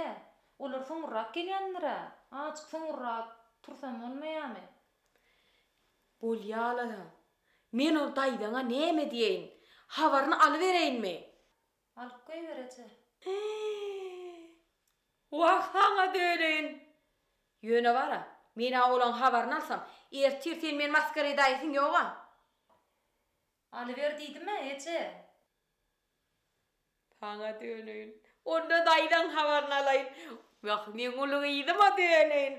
olar soňurrak gelýändir-ä. Azajyk soňurrak tursam bolmaýamy? Bolýa-la. Men ol daýzaňa näme diýeýin? Habaryny alybereýinmi? Alyp goýber eje. Wah, saňa döneýin. Ýöne bar-a, men-ä olaň habaryny alsam, ertir sen meni masgara edäýesiň ýog-a. Alyber diýdim-ä, eje. Saňa döneýin. Onda daýzaň habaryny alaýyn. Wah, meň uly gyzyma döneýin.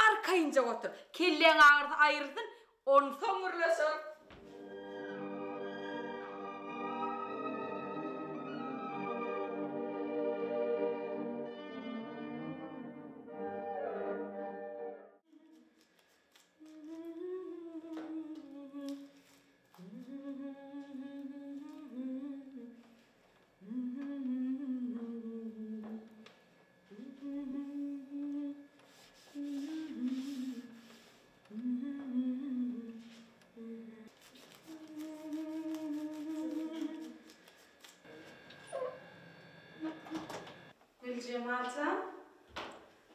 Arkaýynjak otur. Kelläň agyrsa aýrylsyn, onsoň gürleşeris. Güljemal jan.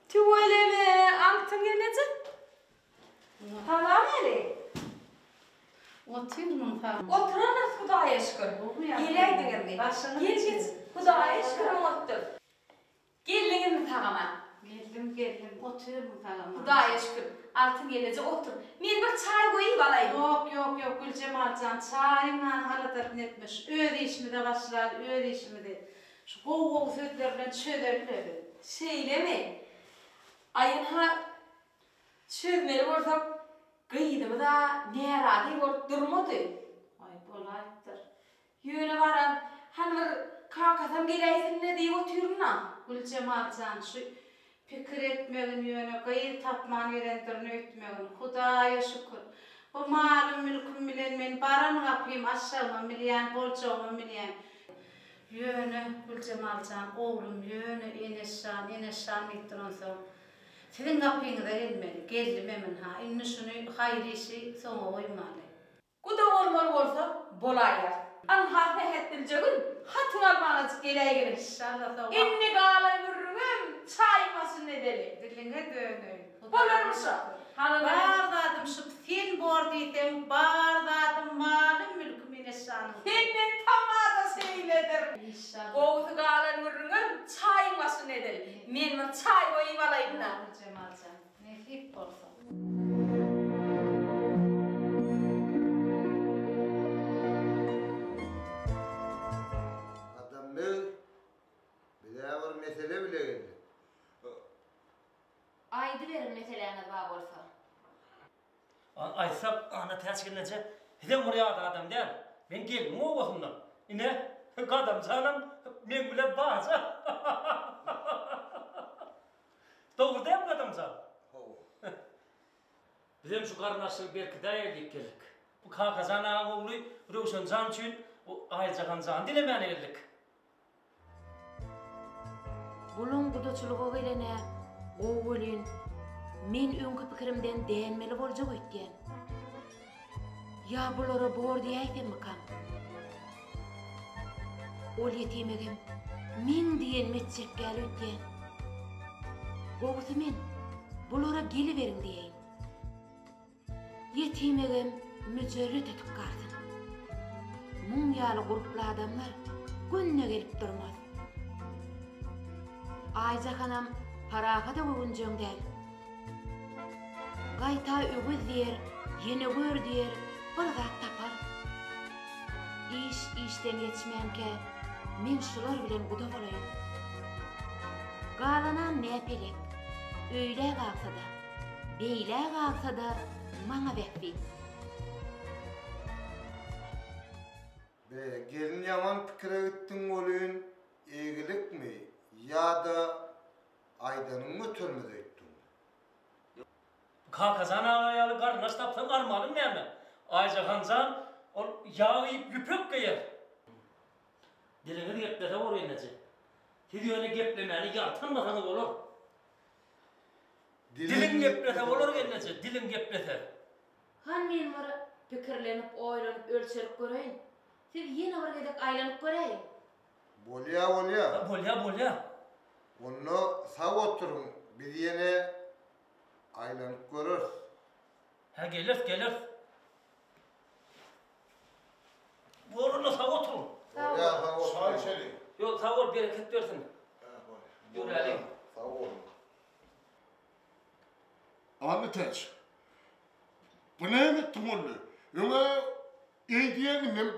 Tüweleme, Altyn gelneje. Salam Eli. Otyrmyň sag. Oturanys Hudaýa şükür. Geläýdiňizmi? Geç geç. Hudaýa şükür oňatdyr. Geldiňizmi sag-aman? Geldim geldim. Otyrmyň sag-aman? Hudaýa şükür. Altyn gelneje otur. Men bir çaý goýup alaýyn. Ýok ýok ýok Güljemal jan çaýyň nanyň aladasyny etme. Şu öz işimize başlaly öz işimizi. Şu gowy gowy sözler bilen çözeli biz. Şeýlemi? Aý ynha Çözmeli bolsak, gyzymyz-a närazy bolup durmady. Aý, bolaýypdyr. Ýöne baram, hany bir kakasam geläýsin-le diýip otyryn-a. Güljemal jan, şu pikir etmegin ýöne gyz tapman gelendirin öýtmegin. Hudaýa şükür, bu malym-mülküm bilen men baran gapym açjagymam bilýän, boljagymam bilýän. Ýöne, Güljemal jan, oglum ýöne Eneş jan, Eneş jan diýip duransoň, Siziň gapyňyza gelmeli. Geldimem ynha. Indi şuny haýyr işi soňa goýmaly. Guda bolmaly bolsa, bolaýar. Ynha sähet bilje gün hatyň almanajyk geläýgin. Inşalla sag. Indi galan gürrüňem çaýyň başynda edeli. Diliňe döneýin. Bolarmyşa. Hany Bar zadym şu sen bor diýseň, bar zadym malym mülküm Eneşanyň. Senden tamada şeýledir. Inşalla. Gowusy galan gürrüňem çaýyň başynda edeli. Men bir çaý goýup alaýyn-da. Güljemal jan, nesip bolsa. Gadam beg, biz-ä bir mesele bile geldik. Aýdyberiň meseläňiz bar bolsa. Aýtsak, Annatäç gelneje, sizem bir ýat adam däl. Men gelniň obasyndan. Ine, Gadam janam meň bilen barja. Dogry dälmi, Gadam jan? Hawa. Bizem şu garyndaşlygy berkidäýeli diýip geldik. Bu Kakajan agaň ogly Röwşen jan üçin bu Aýjahan jany dilemäne geldik. Bulaň gudaçylyga gelene gowy welin, men öňki pikirimden dänmeli boljak öýtýän. Ýa bulara bor diýäýsemmikam? Ol ýetimegem meň diýenimi etjek däl öýtýän. Gowusy men bulara geliberiň diýeýin. Ýetimegem müjerret edip galsyn. Muň ýaly gurply adamlar günde gelip durmaz. Aýjahanam Parahada göwünjeň däl. Gaýta öwez diýer, ýene gör diýer, bir zat tapar. Iş işden geçmänkä men şular bilen guda bolaýyn. Galanam näpelek, öýlä galsa-da, beýlä galsa-da maňa bähbit. Be, gelin ýaman pikire gitdiň welin, egilikmi ýa-da aýdanyň götermez öýtdüňmi? Kakajan aga ýaly garyndaş tapsaň armanyň näme? Aýjahan jan ol ýag iýip ýüpek geýer. Diliňiz geplese bor gelneje. Siz ýöne geplemäni ýaltanmasaňyz bolar. Diliň geplese bolar gelneje, diliň geplese. Han men bir pikirlenip oýlanyp ölçerip göreýin. Siz ýene bir gezek aýlanyp göräýiň. Bolýa bolýa. Bolýa bolýa. Onda sag oturyň biz ýene aýlanyp göreris. Hä geleris geleris. Bor onda sag oturyň. Bolýa sag oturyň. Çaý içeliň. Ýok sag bol bereket bersin. Ýöräliň. Sag boluň. Annatäç, bu näme etdiň boldy? Öň-ä eý diýýäň, indem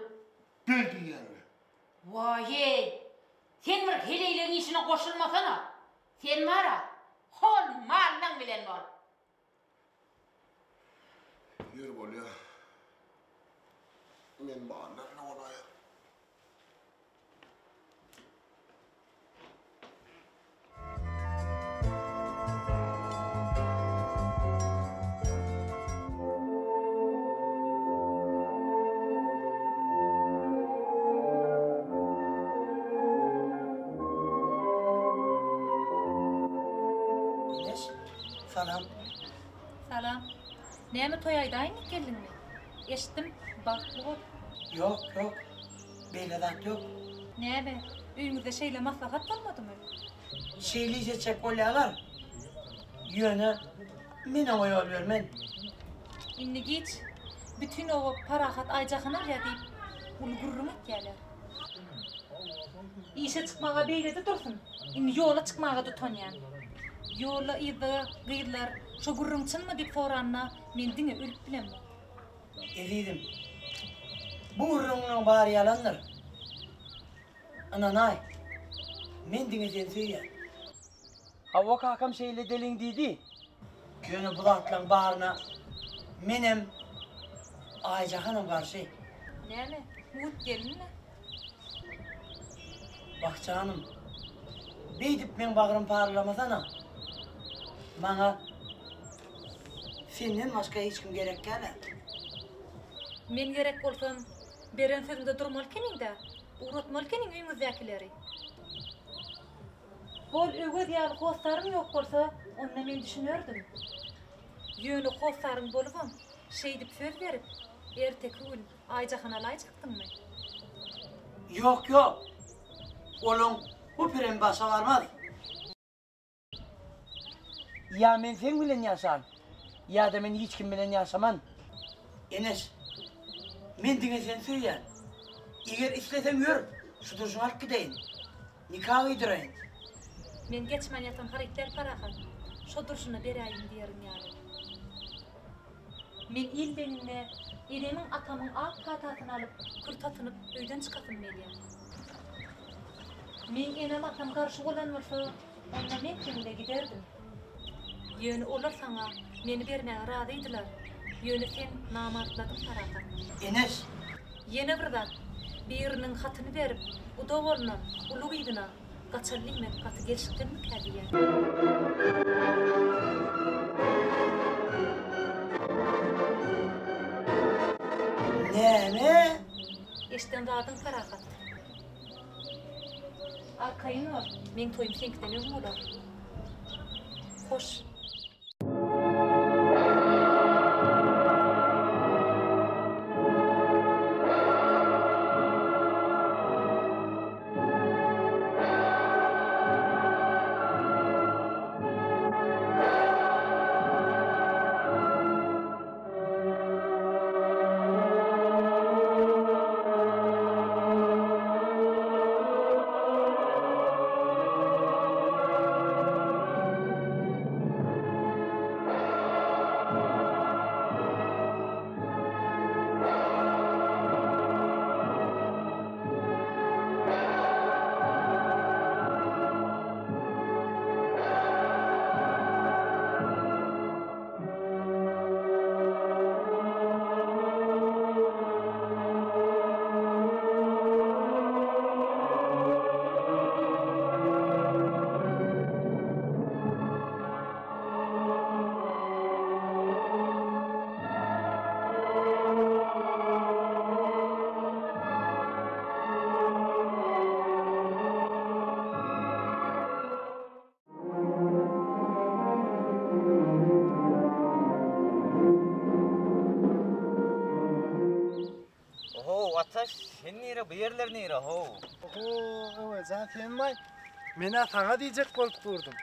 beý diýýäň. Waý-eý, sen bir heleýleň işine goşulmasana. Sen bar-a, hol mallaň bilen bol. Ýeri bolýa. Men mallar bilen bolaýyn. Eneş, salam. Salam. Näme toý aýdaýyn diýip geldiňmi? Eşitdim, bagtly bol. Ýok, ýok. Beýle zat ýok. Näme, öýüňizde şeýle maslahat bolmadymy? Şeýle iş etjek bolýarlar. Ýöne men oňa ýol bermen. Indi giç. Bütin oba Parahat Aýjahan alýar diýip, uly gürrüň etýärler. Işe çykmaga beýle-de dursun, indi ýola çykmaga-da utanýan. Ýolda-yzda gyzlar şo gürrüň çynmy diýip soranda, men diňe ölüp bilemok. Ezizim, bu gürrüňleň bary ýalandyr. Ynanaý, men diňe seni söýýän. Hawa, kakam şeýle edeliň diýdi. Ýöne bu zatlaň baryna menem, Aýjahanam garşy. Näme, mugt gelinmi? Wah, janym, beýdip meň bagrym paralamasana. Maňa Senden başga hiç kim gerek däl-ä. Men gerek bolsam, beren sözüňde durmaly ekeniň-dä. Ugratmaly ekeniň öýüňizdäkileri. Hol Öwez ýaly hossaryň ýok bolsa, onda men düşünerdim. Ýöne hossaryň bolubam, şeýdip söz berip, erteki gün Aýjahan alaýjakdyňmy? Ýok, ýok. Olaň bu pirem başa barmaz. Ýa men seň bilen ýaşan, ýa-da men hiç kim bilen ýaşaman. Eneş, men diňe seni söýýän. Eger isleseň ýör, şu durşuňy alyp gideýin. Nika gyýdyraýyn. Men geçmän ýatan haryt däl Parahat. Şo durşuna beräýiň diýerin ýaly. Men il deňinde enemiň atamyň ak patasyny alyp, kürt atynyp öýden çykasym gelýär. Meň enem-atam garşy bolan bolsa, onda men seň bile giderdim. Ýöne olar saňa meni bermäge razydylar. Ýöne sen namartladyň Parahat. Eneş! Ýene bir zat, biriniň hatyny berip, guda boluna, uly gyzyna gaçaly diýmek gaty gelşiksizmikä diýýän. Näme? Eşden zadyň Parahat. Arkaýyn bol, meň toýum seňkiden öň bolar. Hoş. Oho, Ataş, sen nire, bu ýerler nire, how? Oho, Öwezjan senmi? Men-ä saňa diýjek bolup durdum.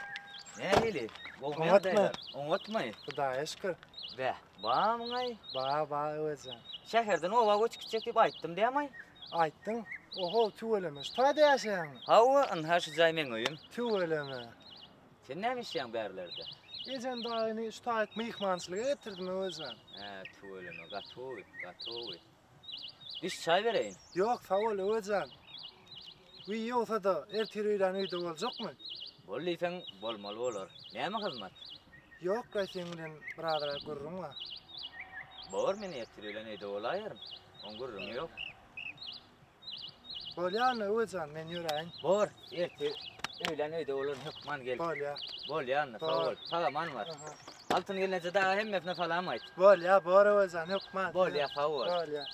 Nähili? Gowumy ýagdaýlar? Oňatmy? Hudaýa şükür. Bäh, bamyňaý? Ba, ba, Öwezjan. Şäherden oba göçüp gitjek diýip aýtdym dämaý? Aýtdyň. Oho, tüweleme, şu taýda ýaşaýaňmy? Hawa, ynha şu jaý meň öýüm. Tüweleme. Sen näme işleýäň bärlerde? Ejem dagyny şu taýyk myhmançylyga getirdim Öwezjan. Hä, tüweleme, gaty gowy, gaty gowy. Düş çaý bereýin. Ýok, sag bol Öwezjan. Wiý, ýogsa-da, ertir öýlän öýde boljakmy? Bol diýseň, bolmaly bolar. Näme hyzmat? Ýok-laý, seň bilen birazrak gürrüň bar. Bor, men ertir öýlän öýde bolaýaryn. Oň gürrüňi ýok. Bolýa onda Öwezjan, men ýöräýin. Bor, ertir öýlän öýde bolaryn, hökman gel. Bolýa. Bolýa onda, sag bol. Sag-aman bar. Altyn gelneje daga hemmesine salam aýt. Bolýa, bor Öwezjan, hökman. Bolýa, sag bol. Bolýa.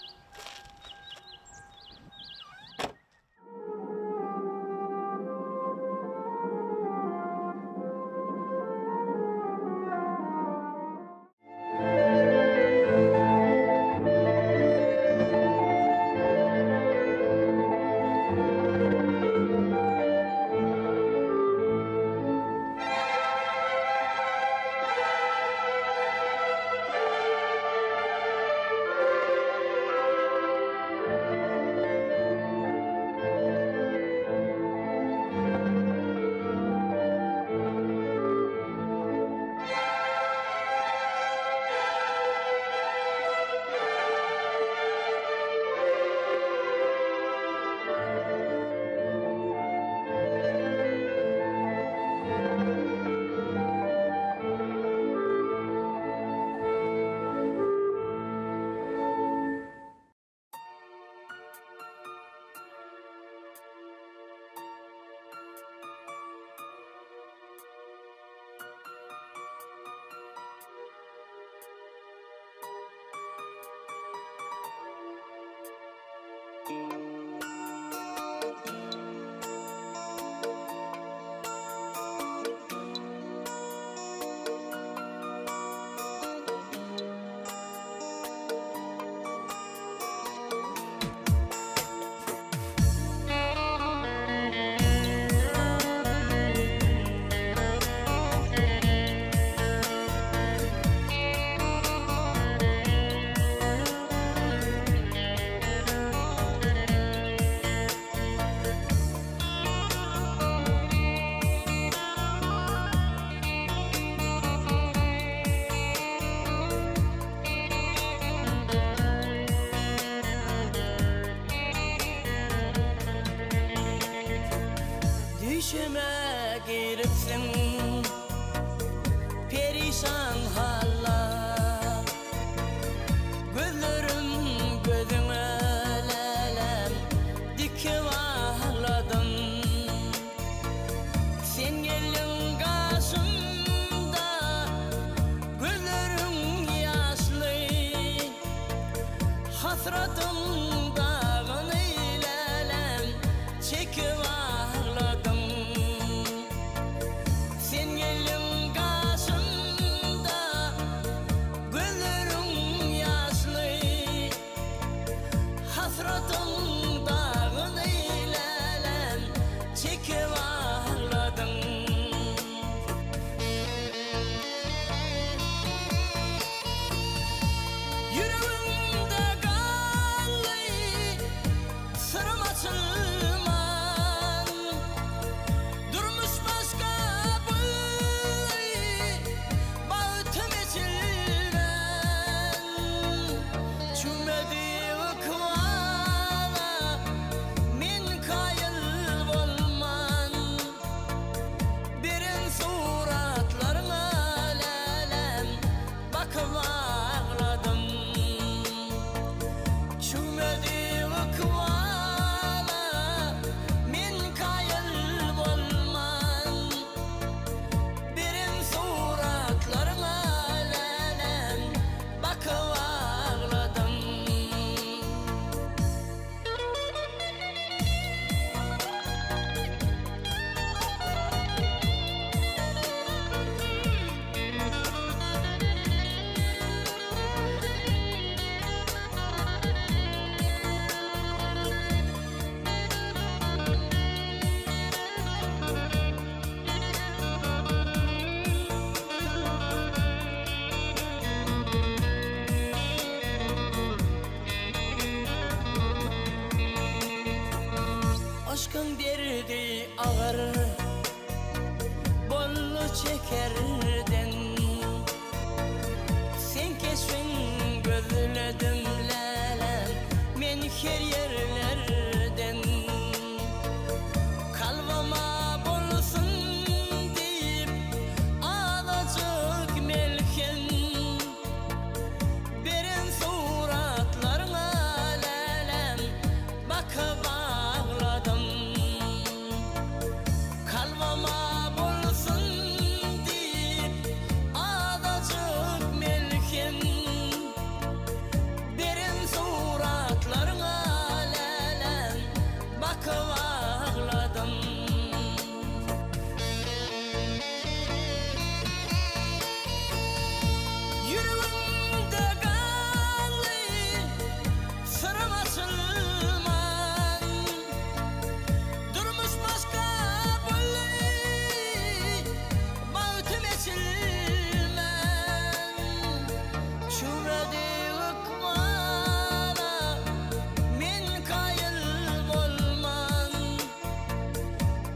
Yşkyň derdi agyr boldy çekerden Seň keşbiň gözledim läläm men her ýerlerden Kalbyma bolsun diýip azajyk melhem Beren suratlaryňa läläm bakyp agladym. Kalbyma bolsun diýip azajyk melhem. Beren suratlaryňa läläm bakyp agladym. Ýüregimde galdy syrym açylman Durmuş başga boldy bagtym eçilmän Çümedi ykbala men kaýyl bolman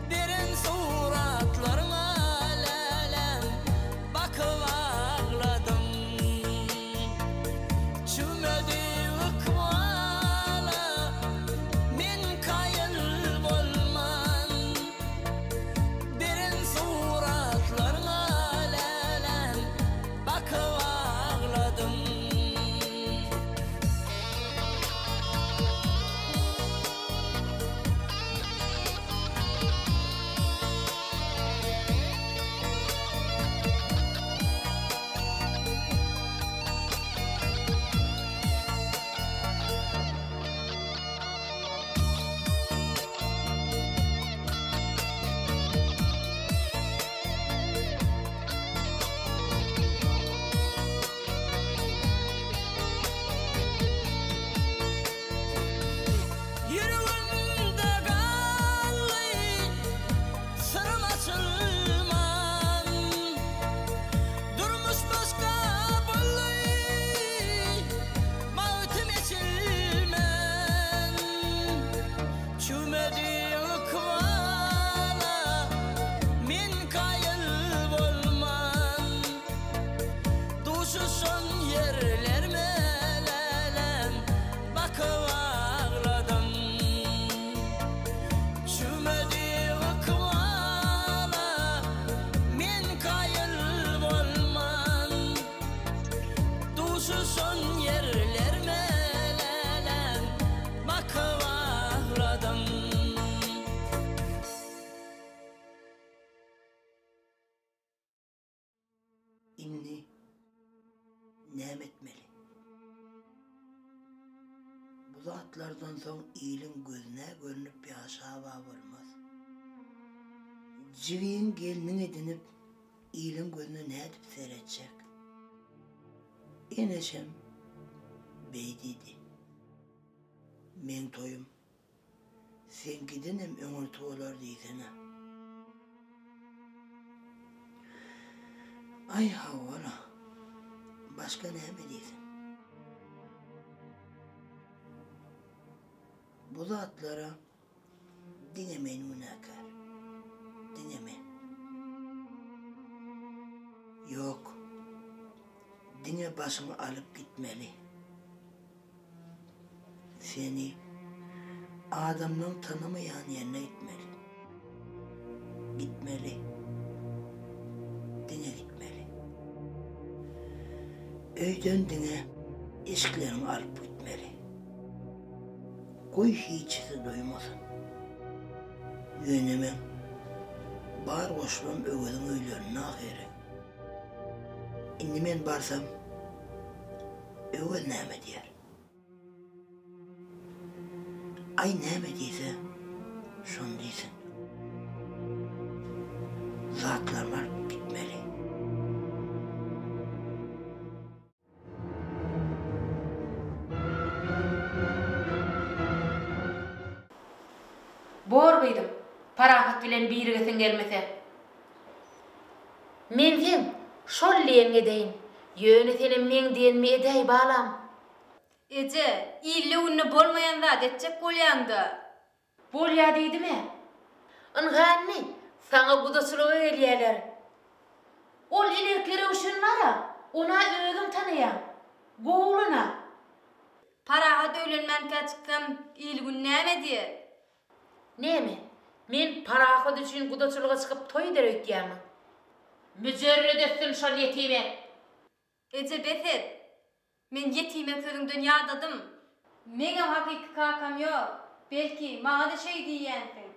Beren suratlaryňa läläm bakyp agladym. Çümedi ykbala men kaýyl bolman. Beren suratlaryňa läläm bakyp agladym. Ýüregimde galdy syrym açylman Durmuş başga boldy bagtym eçilmän Çümedi ykbala men kaýyl bolman Duşuşan ýerlerime läläm bakyp agladym. Çümedi ykbala men kaýyl bolman. Duşuşan ýerlerime läläm bakyp agladym. Indi näme etmeli? Bu zatlardan soň iliň gözüne görnüp ýaşab-a bolmaz. Jigiň gelniň edinip, iliň gözüne nädip seretjek? Eneşem beý diýdi. Meň toýum Seňkidenem öňürti bolar diýsene. Aý hawa-la. Başga näme diýsin. Bu zatlara diňe men günäkär. Diňe men. Ýok. Diňe başyňy alyp gitmeli. Seni adamlaň tanamaýan ýerine gitmeli. Gitmeli. Diňe gitmeli. Öýden diňe eşikleriňi alyp gitmeli. Goý hiçisi duýmasyn. Ýöne meň bar goşlam Öweziň öýlerinde ahyry. Indi men barsam Öwez näme diýer? Aý näme diýse, şony diýsin. Zatlarymy alyp gitmeli. Bor gyzym, Parahat bilen birigesiň gelmese. Men seň şol diýeniňi edeýin. Ýöne senem meň diýenimi edäý, balam. Eje, ilde-günde bolmaýan zat etjek bolýaň-da. Bolýa diýdim-ä. Ynha indi, saňa gudaçylyga gelýäler. Ol ilerki Röwşen bar-a, on-a özüň tanaýaň. Gowy oglan-a. Parahat öýlenmänkä çyksam, il-gün näme diýer? Näme, men Parahat üçin gudaçylyga çykyp toý eder öýtýäňmi? Müjerret etsin şol ýetimek! Eje bes et! Men ýetimek sözüňden ýadadym. Meňem hakyky kakam ýok. Belki, maňa-da şeý diýýänsiň.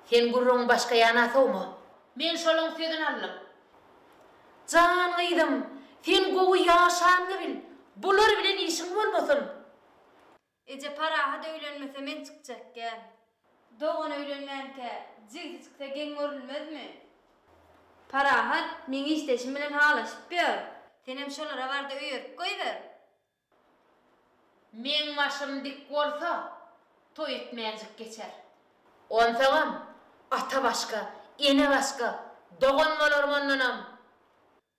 Sen gürrüňi başga ýana sowma. Men şolaň sözüni aldym. Jan gyzym, sen gowy ýaşanyňy bil. Bular bilen işiň bolmasyn. Eje Parahat öýlenmese men çykjak gel. Dogan öýlenmänkä jigsi çyksa geň görülmezmi? Parahat meň işdeşim bilen halaşyp ýör. Senem şolara barda öýerip goýber. Meň başym dik bolsa, toý etmänjik geçer. Onsoňam, ata başga, ene başga, dogan bolarm ondanam.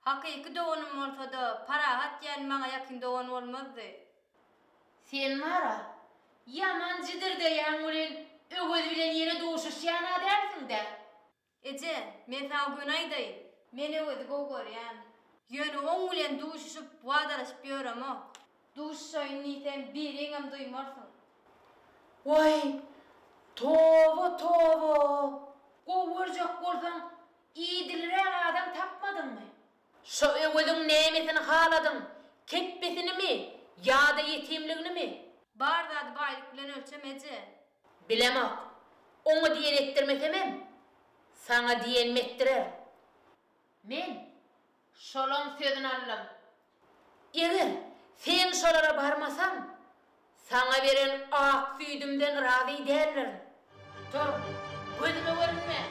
Hakyky doganym bolsada, Parahat diýen maňa ýakyn dogan bolmazdy. Sen bar-a, ýaman jidirdeýäň welin, Öwez bilen ýene duşuşýan-a dälsiň-dä? Eje, men saňa göni aýdaýyn, men Öwezi gowy görýän. Ýöne oň bilen duşuşyp, wadalaşyp ýöremok. Duşuşaýyn diýsem, biriňem duýmarsyň. Waý, toba, toba! Gowy görjek bolsaň, Idiliräk adam tapmadyňmy? Şo Öweziň nämesini haladyň, kepbesinimi ýa-da ýetimliginimi? Bar zady baýlyk bilen ölçeme eje. Bilemok. Oňa diýen etdirmesemem, saňa diýenimi etdirerin. Men şolaň sözüni aldym. Eger sen şolara barmasaň, saňa beren ak süýdümden razy däldirin. Tur, gözüme görünme!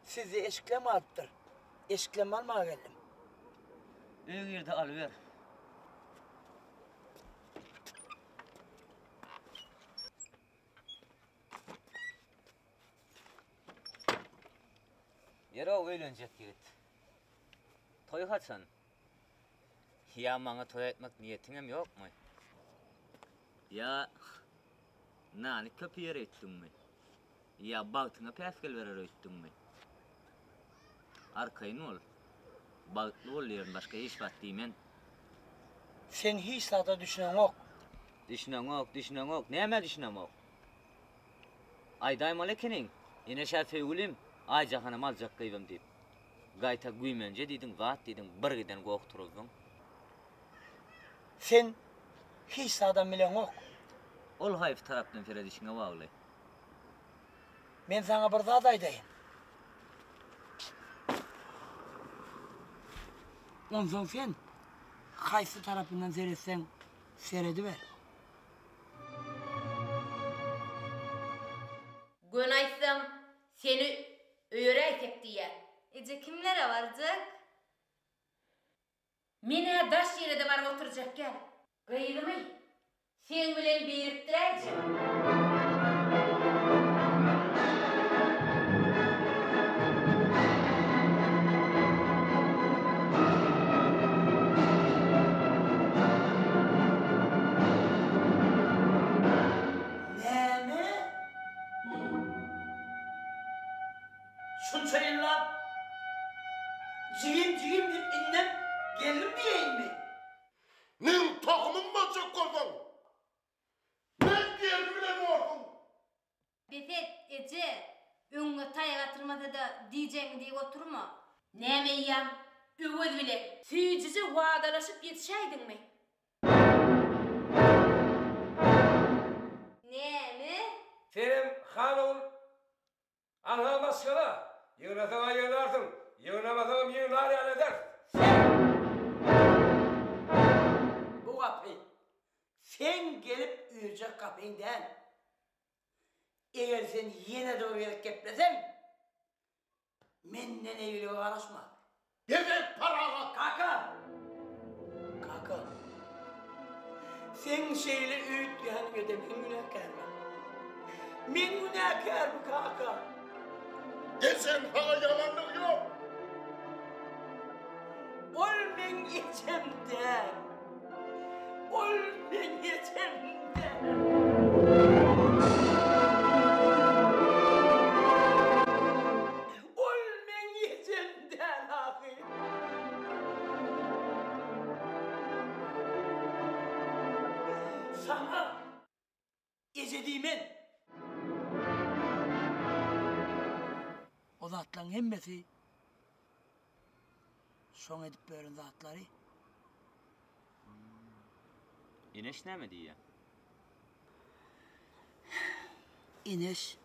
Sizde eşiklem galypdyr. Eşiklem almaga geldim. Öýe girde alyber. Ýer-ow öýlenjek ýigit. Toý haçan? Ýa maňa toý aýtmak niýetiňem ýokmy? Ýa nany köp iýer öýtdüňmi? Ýa bagtyňa päsgel berer öýtdüňmi? Arkaýyn bol. Bagtly bol diýerin, başga hiç zat diýmen. Sen hiç zada düşüneňok. Düşüneňok, düşüneňok. Nämä düşünemok? Aýdaýmaly ekeniň, Eneşä söýgülim, Aýjahanam aljak gyzym diýip. Gaýta güýmenje diýdiň, zat diýdiň, birgiden goh turuzdyň. Sen hiç zadam bileňok. Ol haýsy tarapdan seredişiňe bagly. Men saňa bir zat aýdaýyn. Onsoň sen haýsy tarapyndan seretseň serediber. Göni aýtsam, seni öýeräýsek diýýän. Eje kimlere barjak? Men-ä daş ýere-de baryp oturjak däl. Gyzymy seň bilen birikdiräýjek. Näme? Şunça ýyllap jigim jigim diýip indem geldim diýeýinmi? Meň tohumym boljak bolsaň, men diýenim bilen borsuň. Bes et, eje! Öňüňe taýak atylmasa-da, diýjegiňi diýip oturma. Näme eýýäm Öwez bile süýjüje wadalaşyp ýetişäýdiňmi? Näme? Senem han ogul, anha maşgala, ýygnasaň-a ýygnarsyň, ýygnamasaňam ýygnar ýaly ederis. Sen! Bu gapy seň gelip üýrjek gapyň däl. Eger sen ýene-de bir gezek gepleseň, menden eýgilige garaşma. Gezek parahat! Kaka! Kaka, seň şeýle öýtýäniňe-de men günäkärmi? Men günäkärmi, kaka? Ejeň saňa ýalanlygy ýok. Ol meň ejem däl. Ol meň ejem däl. Ol meň ejem däl ahy. Saňa eje diýmen. O zatlaryň hemmesi şoň edip beren zatlary. Eneş näme diýýär? Eneş.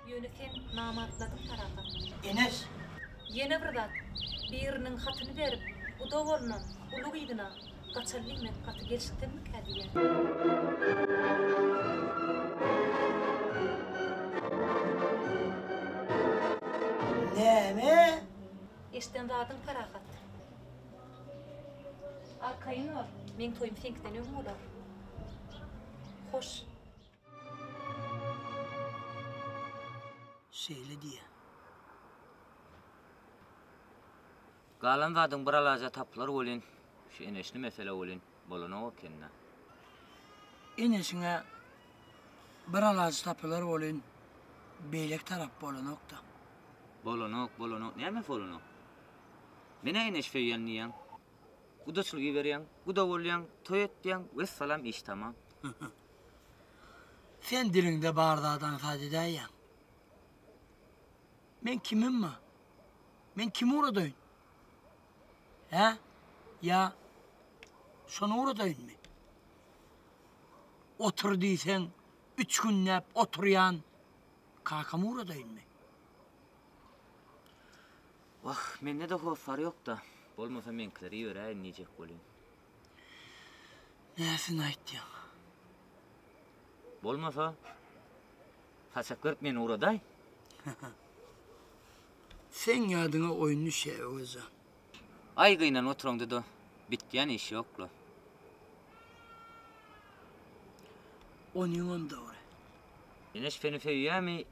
Ýöne sen namartladyň Parahat. Eneş. Ýene bir zat, biriniň hatyny berip, guda bolnan uly gyzyna gaçan diýmek gaty gelşiksizmikä diýýän. Näme? Eşden zadyň Parahat. Arkaýyn bol, meň toýum seňkiden öň bolar. Hoş. Şeýle diýýär. Galan zadyň bir alaja tapylar welin, şu eneşli mesele welin bolanok ekeni-dä. Eneşiň-ä bir alajy tapylar welin, beýleki tarap bolanok-da. Bolanok, bolanok, nämesi bolanok? Men-ä eneş söýýän diýýäň. Gudaçylyk iberýäň, guda bolýaň, toý etýäň, wessalam iş tamam. Sen diliňde bar zady aňsat edäýýäň. Men kimim-a? Men kimi ugradaýyn? Hä? Ýa şony ugradaýynmy? Otur diýseň, üç günläp oturýan kakamy ugradaýynmy? Wah, mende-de hossar ýok-da. Bolmasa meňkileri iberäýin diýjek welin. Näsini aýtýaň? Bolmasa, saçak berip meni ugradaý. Seň ýadyňa oýun düşýä, Öwezjan. Aý gynanyp oturaňda-da bitýän iş ýok-la. Onyňam dogry. Eneş seni söýýämi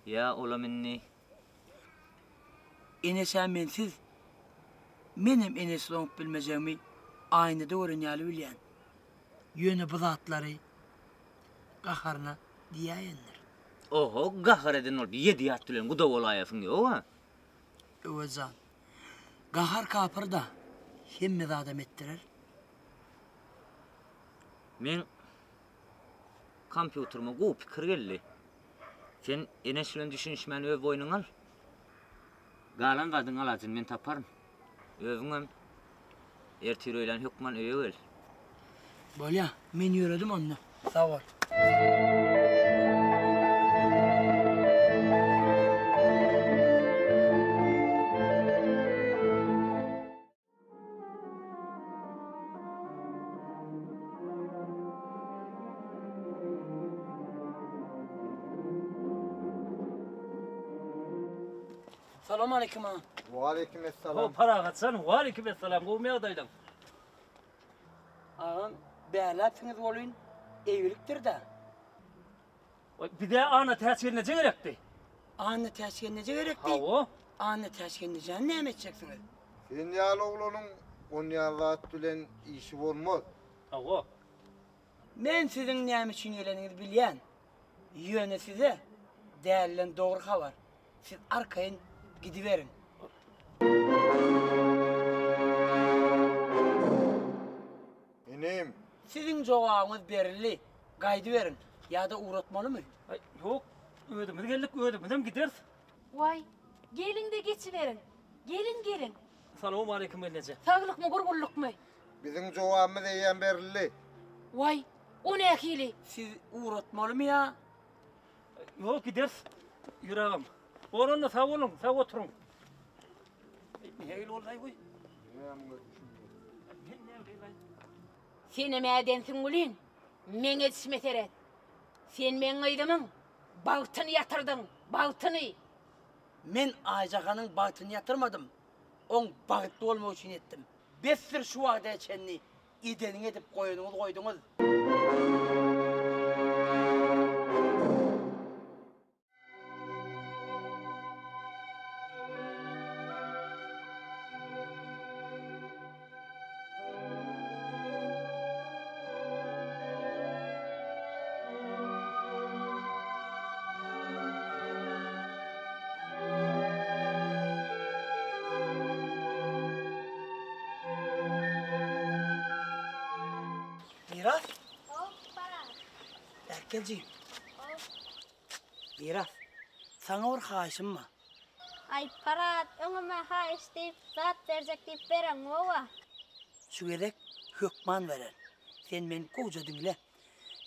ýa olam indi Eneş-ä mensiz, menem enesiz oňup bilmejegimi aýnada gören ýaly bilýän. Ýöne bu zatlary gaharyna diýäýendir. Oho, gahar eden bolup ýedi ýat bilen guda bolaýasyň ýog-a. Öwez jan, gahar kapyr-da, hemme zadam etdirer. Meň kompýuterime gowy pikir geldi. Sen Eneş bilen düşünişmäni öz boýnuňa al. Galan zadyň alajyny men taparyn. Özüňem ertir öýlän hökman öýe gel. Bolýa, men ýöredim onda. Sag bol. Salam aleýkum aga. Waleýkim essalam. Ho Parahat jan, waleýkim essalam. Gowmy ýagdaýlaň? Agam, bärläpsiňiz welin, eýgilikdir-dä. Waý, bize Annatäç gelneje gerekdi. Annatäç gelneje gerekdi? Hawa. Annatäç gelnejäni näme etjeksiňiz? Sen ýaly oglanyň onýan zat bilen işi bolmaz. Hawa. Men siziň näme üçin geleniňizi bilýän. Ýöne size dälden dogry habar. Siz arkaýyn gidiberiň. Inim. Siziň jogabyňyz berildi. Gaýdyberiň. Ýa-da ugratmalymy? Aý, ýok. Özümiz geldik, özümizem gideris. Waý, geliň-de geçiberiň. Geliň, geliň. Salowmaleýkim gelneje. Saglykmy, gurgunlykmy? Biziň jogabymyz eýýäm berildi. Waý, o nähili? Siz ugratmalymy ýa? Ýok, gideris. Ýür agam. Bor onda, sag boluň, sag oturyň. Nähili boldy-aý bu? Senem ädensiň welin, meň edişime seret. Sen meň gyzymyň bagtyny ýatyrdyň, bagtyny! Men Aýjahanyň bagtyny ýatyrmadym. Oň bagtly bolmagy üçin etdim. Besdir şu wagta çenli edeniňi edip goýanyňyzy goýduňyz. Miras? Bärik gel jigim. Miras, saňa bir haýyşym bar. Aý, Parat, öňem-ä haýyş diýip, zat berjek diýip bereňok-a. Şu gezek hökman bererin. Sen meni gowja diňle.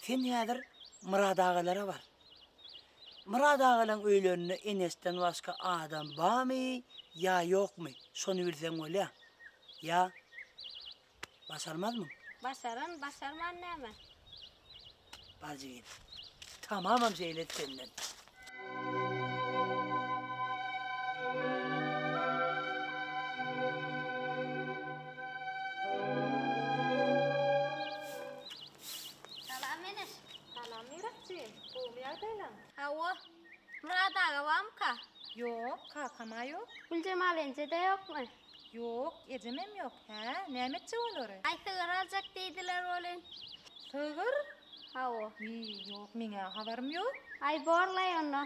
Sen häzir Myrat agalara bar. Myrat agalaň öýlerinde Enesden başga adam barmy ýa ýokmy, şony bilseň bolýa. Ýa başarmazmyň? Başaryn, başarman näme? Bar jigim. Tamamam şeýle et senden. Salam Eneş. Salam Myratjygym. Gowumy ýagdaýlaň? Hawa. Myrat aga barmyka? Ýok, kakam-a ýok. Güljemal enje-de ýokmy? Ýok, ejemem ýok. Hä, näme etjek olary? Aý, sygyr aljak diýdiler welin. Sygyr? Hawa. Wiý, ýok, meň-ä habarym ýok. Aý, borlaý onda.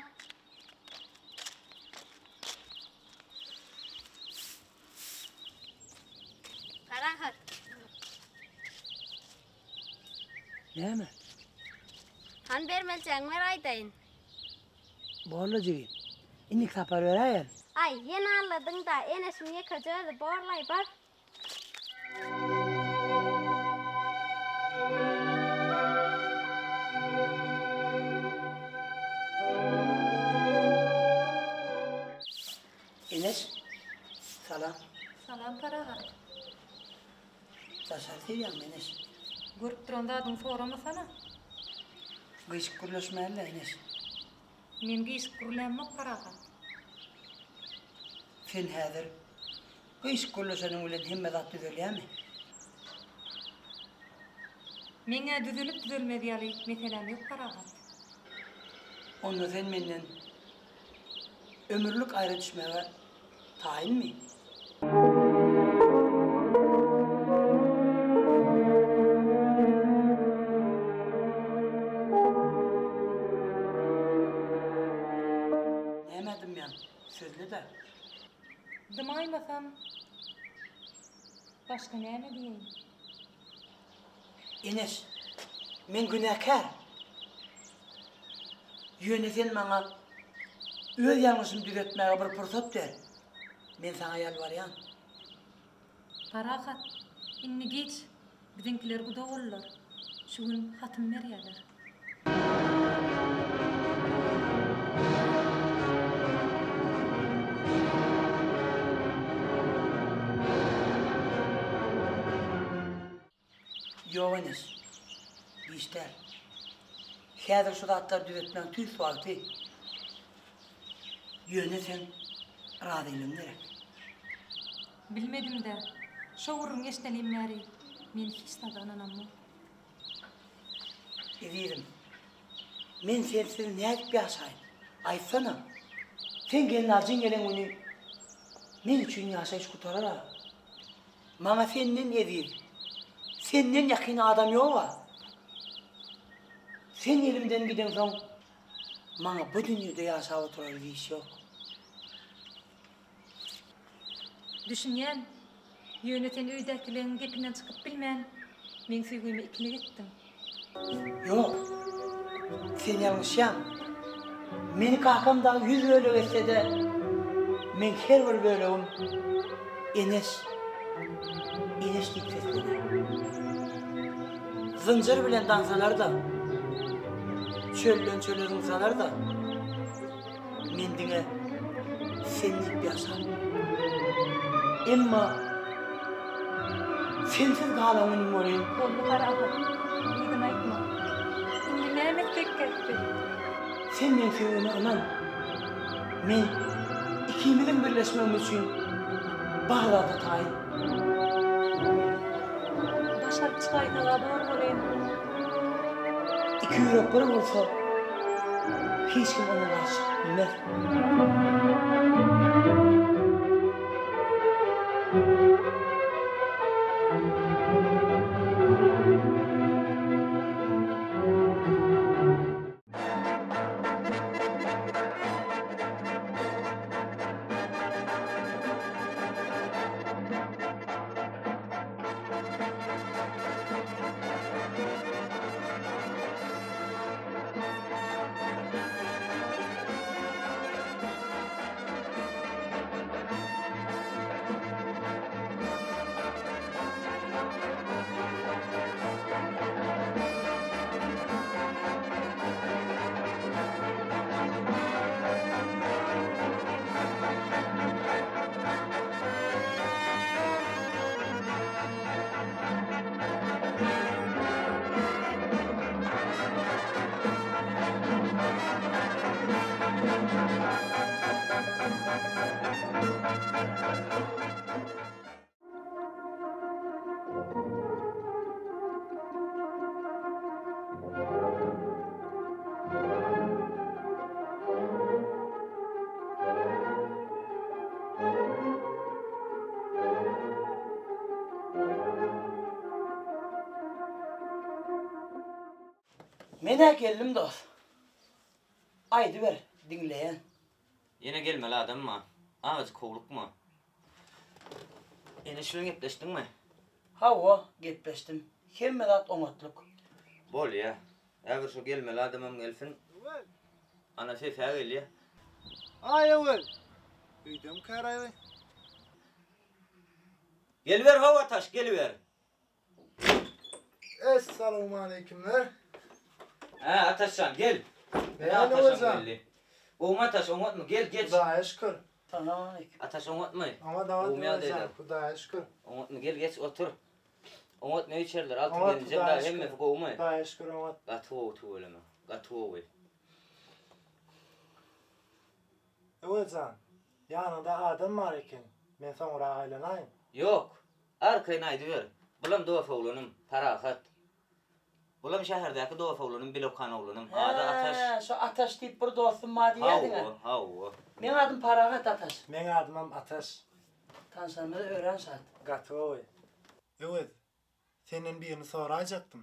Parahat. Näme? Hany bermelijegiňi ber aýdaýyn. Borla jigim. Indiki sapar beräýerin. Aý, ýene alladyň-da, Eneşiň ýekeje özi borlaý, bar. Eneş, salam. Salam, Parahat. Daşary söýýäňmi, Eneş? Görüp duran zadyňy soramasana. Gyşyk gürleşmäli-le, Eneş. Men gyşyk gürlämok, Parahat. Sen häzir gyşyk gürleşeniň bilen hemme zat düzelýärmi? Meň-ä düzelip-düzelmez ýaly meseläm ýok, Parahat. Onda sen menden ömürlik aýra düşmäge Taýynmy? Nämä dymýaň? Sözle-dä. Dymaýmasam, başga näme diýeýin? Eneş, men günäkär. Ýöne sen maňa öz ýalňyşymy düzetmäge bir pursat ber. Men saňa ýalbarýan. Parahat, indi giç. Biziňkiler guda boldular. Şu gün hatym berýärler. Ýok Eneş. Giç däl. Häzir şu zatlary düzetmäň tüýs wagty. Ýöne seň razylygyň gerek. Bilmedim-dä. Şo gürrüňi eşdenim bäri men hiç zada ynanamok. Ezizim, men sensiz nädip ýaşaýyn? Aýtsana. Seň gelnaljyň gelen güni meň üçin ýaşaýyş gutarar-a. Maňa senden eziz, senden ýakyn adam ýog-a. Sen elimden gideňsoň, maňa bu dünýede ýaşap oturar iş ýok. Düşünýän. Ýöne sen öýdäkileň gepinden çykyp bilmän, meň söýgüme ikilik etdiň. Ýok. Sen ýalňyşýaň. Meni kakam dagy ýüz bölek etse-de, meň her bir bölegim Eneş, Eneş diýip seslener. Zynjyr bilen daňsalar-da, çölden çöle zyňsalar-da, Men diňe sen diýip ýaşaryn. Emma sensiz galan günüm welin. Boldy Parahat, yzyny aýtma. Indi näme etsek gerek? Sen meň söýgime ynan. Men ikimiziň birleşmegimiz üçin. Bar zada taýyn. Baş alyp çykaýsaga bor welin. Iki ýürek bir bolsa, hiç kim oňa garşy çykyp bilmez. Men-ä geldim dos. Aýdyber, diňleýän. Ýene gelmeli adam bar. Azajyk howlukma. Eneş bilen gepleşdiňmi? Hawa, gepleşdim. Hemme zat oňatlyk. Bolýa. Häzir şo gelmeli adamam gelsin. Ana ses-ä gelýä. Aý Öwez! Öýdemikär-aý? Geliber how Ataş, geliber. Essalawmaleýkimler. Hä, Ataşjan, gel. Näme Ataşam bolýa? geldi. Gowumy Ataş, oňatmy? Gel, geç. Hudaýa şükür. Salamaleýkim. Ataş oňatmy? Oňat, oňat Gowumy ýagdaýlar? Hudaýa şükür. Oňatmy? Gel, geç, otur. Oňatmy öý içeriler? Altyn Oňat, gelinjem Hudaýa dagy şükür. hemmesi gowumy? Hudaýa şükür, oňat. Gaty gowy tüweleme. Gaty gowy. Öwez jan, ýanyňda adam bar eken, men soňrak aýlanaýyn. Ýok, Arkaýyn aýdyber. Bulam dos oglanym, Parahat. Bulam şäherdäki dos oglanym, Bilokan oglanym. Ady Ataş. Hä, şo Ataş diýip bir dostum bar diýýärdiň-ä. Hawa, hawa. Meň adym Parahat, Ataş. Meň adymam Ataş. Tanşanymyza örän şat. Gaty gowy. Öwez, senden birini soraýjakdym.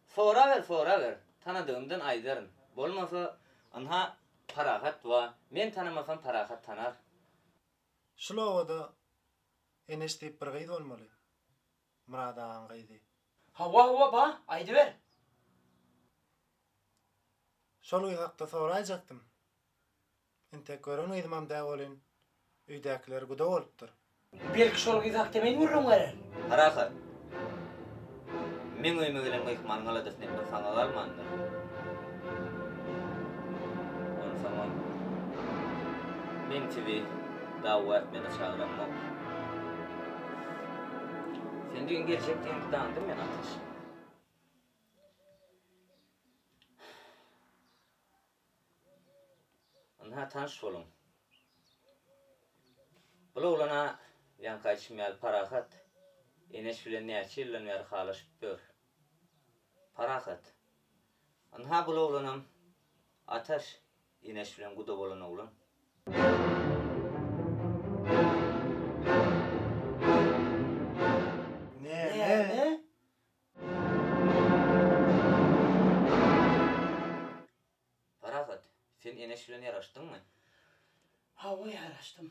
Soraber, soraber. Tanadygymdan aýdaryn. Bolmasa, ynha, Parahat bar. Men tanamasam Parahat tanar. Şul obada Eneş diýip bir gyz bolmaly. Myrat agaň gyzy. Hawa, hawa, ba, aýdyber. Şol gyz hakda soraýjakdym. Entek gören gyzymam dä welin, öýdäkiler guda bolupdyr. Belki şol gyz hakda men gürrüň bererin. Parahat. Meň öýüme gelen myhmanyň aladasyny etmek saňa galmandyr. Onsoňam men sizi dawa etmäne çagyramok. Sen düýn geljek diýeňde daňdym men Ataş. Ynha tanyş boluň. Bul oglan-a ýaňky aýdyşym ýaly Parahat. Eneş bilen näçe ýyldan bäri halaşyp ýör. Parahat. Ynha bul oglanam Ataş, Eneş bilen guda bolan oglan. Näme? Parahat, sen Eneş bilen ýaraşdyňmy? Hawa, ýaraşdym.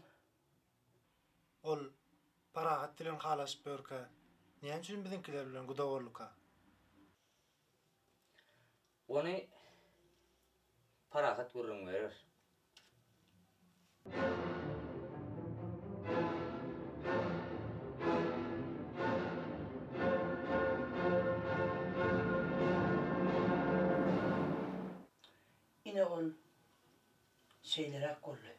Ol Parahat bilen halaşyp ýörkä, näme üçin biziňkiler bilen guda bolduka? Ony Parahat gürrüň berer. Ine ol şeýleräk boldy.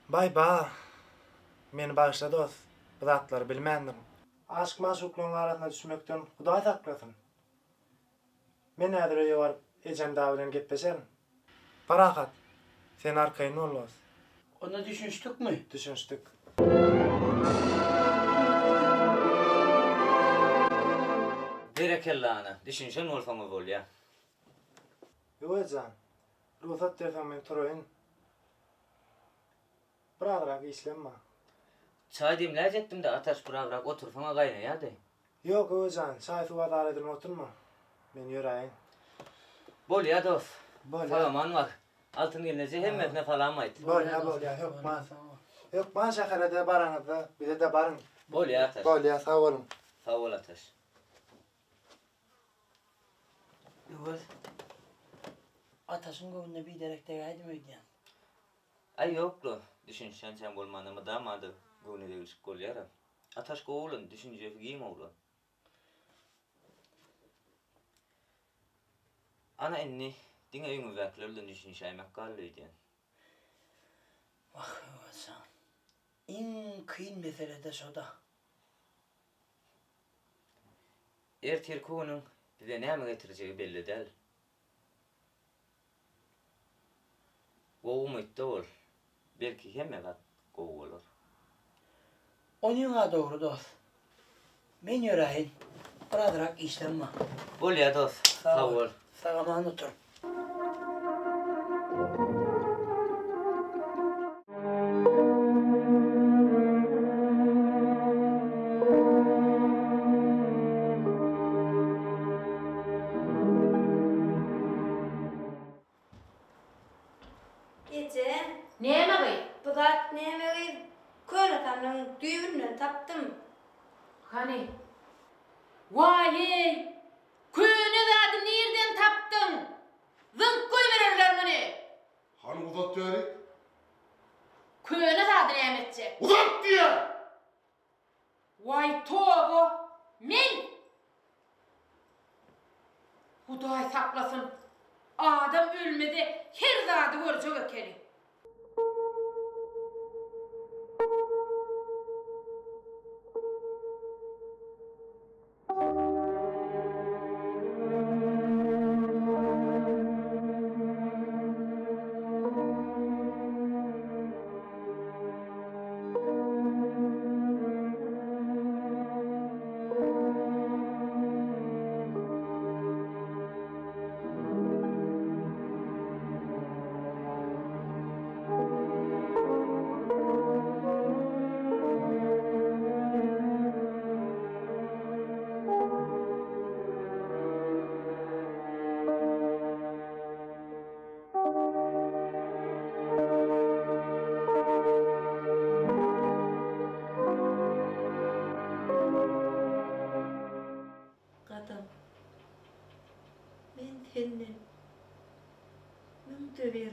Baý-ba! Meni bagyşla dost, bu zatlary bilmändirin. Aşyk-magşuklaryň arasyna düşmekden Hudaý saklasyn. Men häzir öýe baryp ejem dagy bilen gepleşerin. Parahat, sen arkaýyn bol dos. Onda düşünişdikmi? Düşünişdik. Berekella ana, düşünişen bolsaňyz bolýa. Öwez jan, rugsat berseň men turaýyn. Birazrak işlem bar. Çaý demläýjekdim-de Ataş birazrak otursaň-a gaýnaýardy. Ýok Öwez jan, çaý-suw azar edinip oturma. Men ýöräýin. Bolýa dos. Bolýa. Sag-aman bar. Altyn gelneje hemmesine salam aýt. Bolýa bolýa hökman. Hökman şähere-de baraňyzda bize-de baryň. Bolýa Ataş. Bolýa sag boluň. Sag bol Ataş. Öwez, Ataşyň göwnüne biderek degäýdim öýdýän. Aý ýok-la, düşünişýänçäň bolmanda mydama-da göwne degilşik bolýar-a. Ataş gowy oglan, düşünjesi giň oglan. Ana indi diňe öýüňizdäkiler bilen düşünişäýmek galdy öýdýän. Wah, Öwez jan. Iň kyn mesele-de şo-da. Ertirki günüň bize näme getirjegi belli däl. Gowy umytda bol. Belki hemme zat gowy bolar. Onyň-a dogry dos. Men ýöräýin. Birazrak işlem bar. Bolýa dos. Sag bol. Sag-aman otur. Eje. Näme gyz? Bu zat näme gyz? Köne sandygyň düýbünden tapdym. Hany? Waý-eý! Köne zady nirden tapdyň? Zyňk goýbererler muny. Hany uzat bärik. Köne zady näme etjek? Uzat diýýän! Waý toba! Men! Hudaý saklasyn, adam ölmeze her zady görjek ekeni. Gadam, men senden müňde bir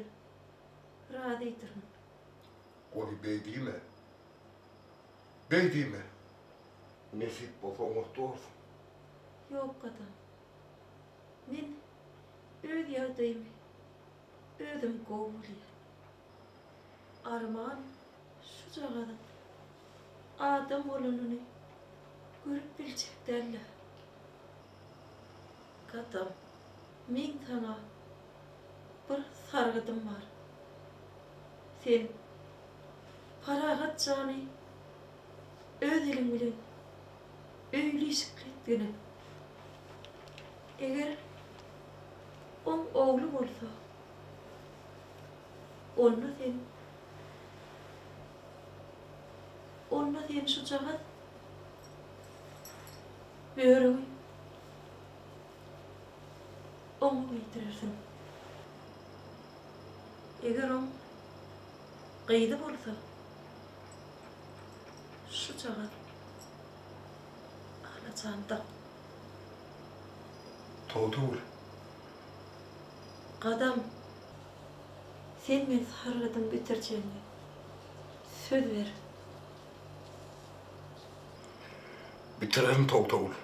razydyryn. Goý, beý diýme. Beý diýme. Nesip bolsa oňat borsuň. Ýok, Gadam. Men öz ýagdaýymy özüm gowy bilýän. Arman şujagazyň adam bolanyny görüp biljek däl-dä. Gadam, meň saňa bir sargydym bar. Sen Parahat jany öz eliň bilen öýli-işikli etgine. Eger oň ogly bolsa, onda sen, onda sen şujagaz börügi oňa geýdirersiň. Eger oň gyzy bolsa, şujagaz alajany dak. Togtagül. Gadam, sen meni sargydyň bitirjegiňe söz ber. Bitirerin Togtagül.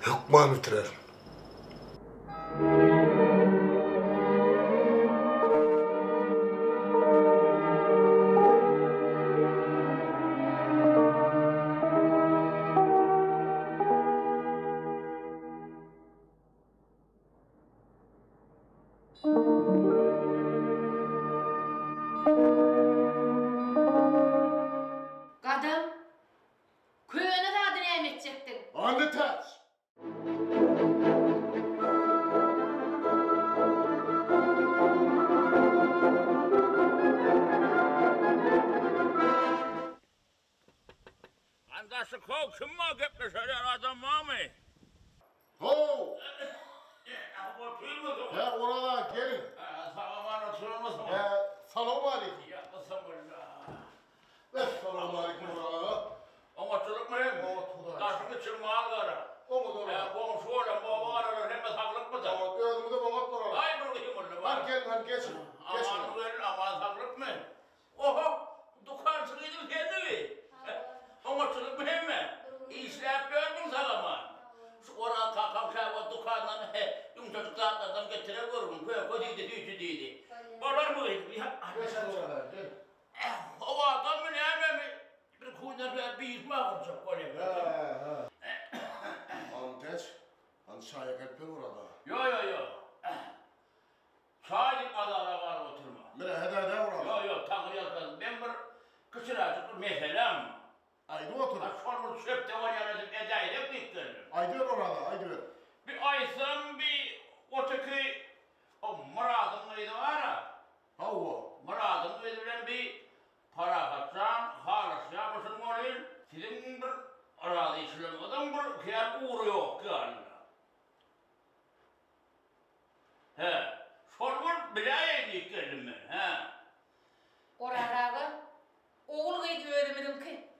Hökman bitirerin. Açyk how kim bar gepleşer ýaly adam barmy? How! Otyrmysyň? Hä Oraz aga geliň. Sag aman oturanmysyň? Hä salowmaleýkim. Ýa gysymylla. Essalawmaleýkim Oraz aga. Oňatçylykmy hem? Oňat Hudaýa. Daşyň içiň mal gara. Oňat Oraz aga. Goňşy bolan oba garalar hemme saglykmydyr? Oňat özüňizem oňat Oraz aga. Aý bir gysymylla. Hany geliň hany geçiň. Geçiň. Aman gelin aman saglykmy? Oho, dükançy gyzym sendimi? Oňatçylykmy hemme? Işläp ýörmüň sag-aman? Şu Oraz kakam käwagt dükandan ýumşajyk zatlardan getirer görgün, köke diýdi, süýji diýdi. Bolarmy gyzym? Ýa, Howadanmy nämemi, bir günden bäri bilim agyrjak bolýar. Alyntäç, hany çaý äkelip ber Oraz aga. Ýo, ýo, ýo. Çaý diýip azara galyp oturma. Mine, hä-dä-dä Oraz. Ýo, ýo, Taňry ýalkasyn. Meň bir kiçiräjik bir meseläm bar. Aýdyp otur. A şol bir çöpde bolýan edip edäýsek diýip geldim. Aýdyber Oraz aga, aýdyber. Bir aýtsam, bir otüki o Myradyň gyzy bar-a. Hawa. Myradyň gyzy bilen bir Parahatjan halaşýarmyşyn welin, siziň bir razyçylygyňyzyň bir kän ugry ýok ýaly-la. Hä, şol bir biläýeýin diýip geldim men, hä. Oraz aga, ogul-gyz özümiziňki.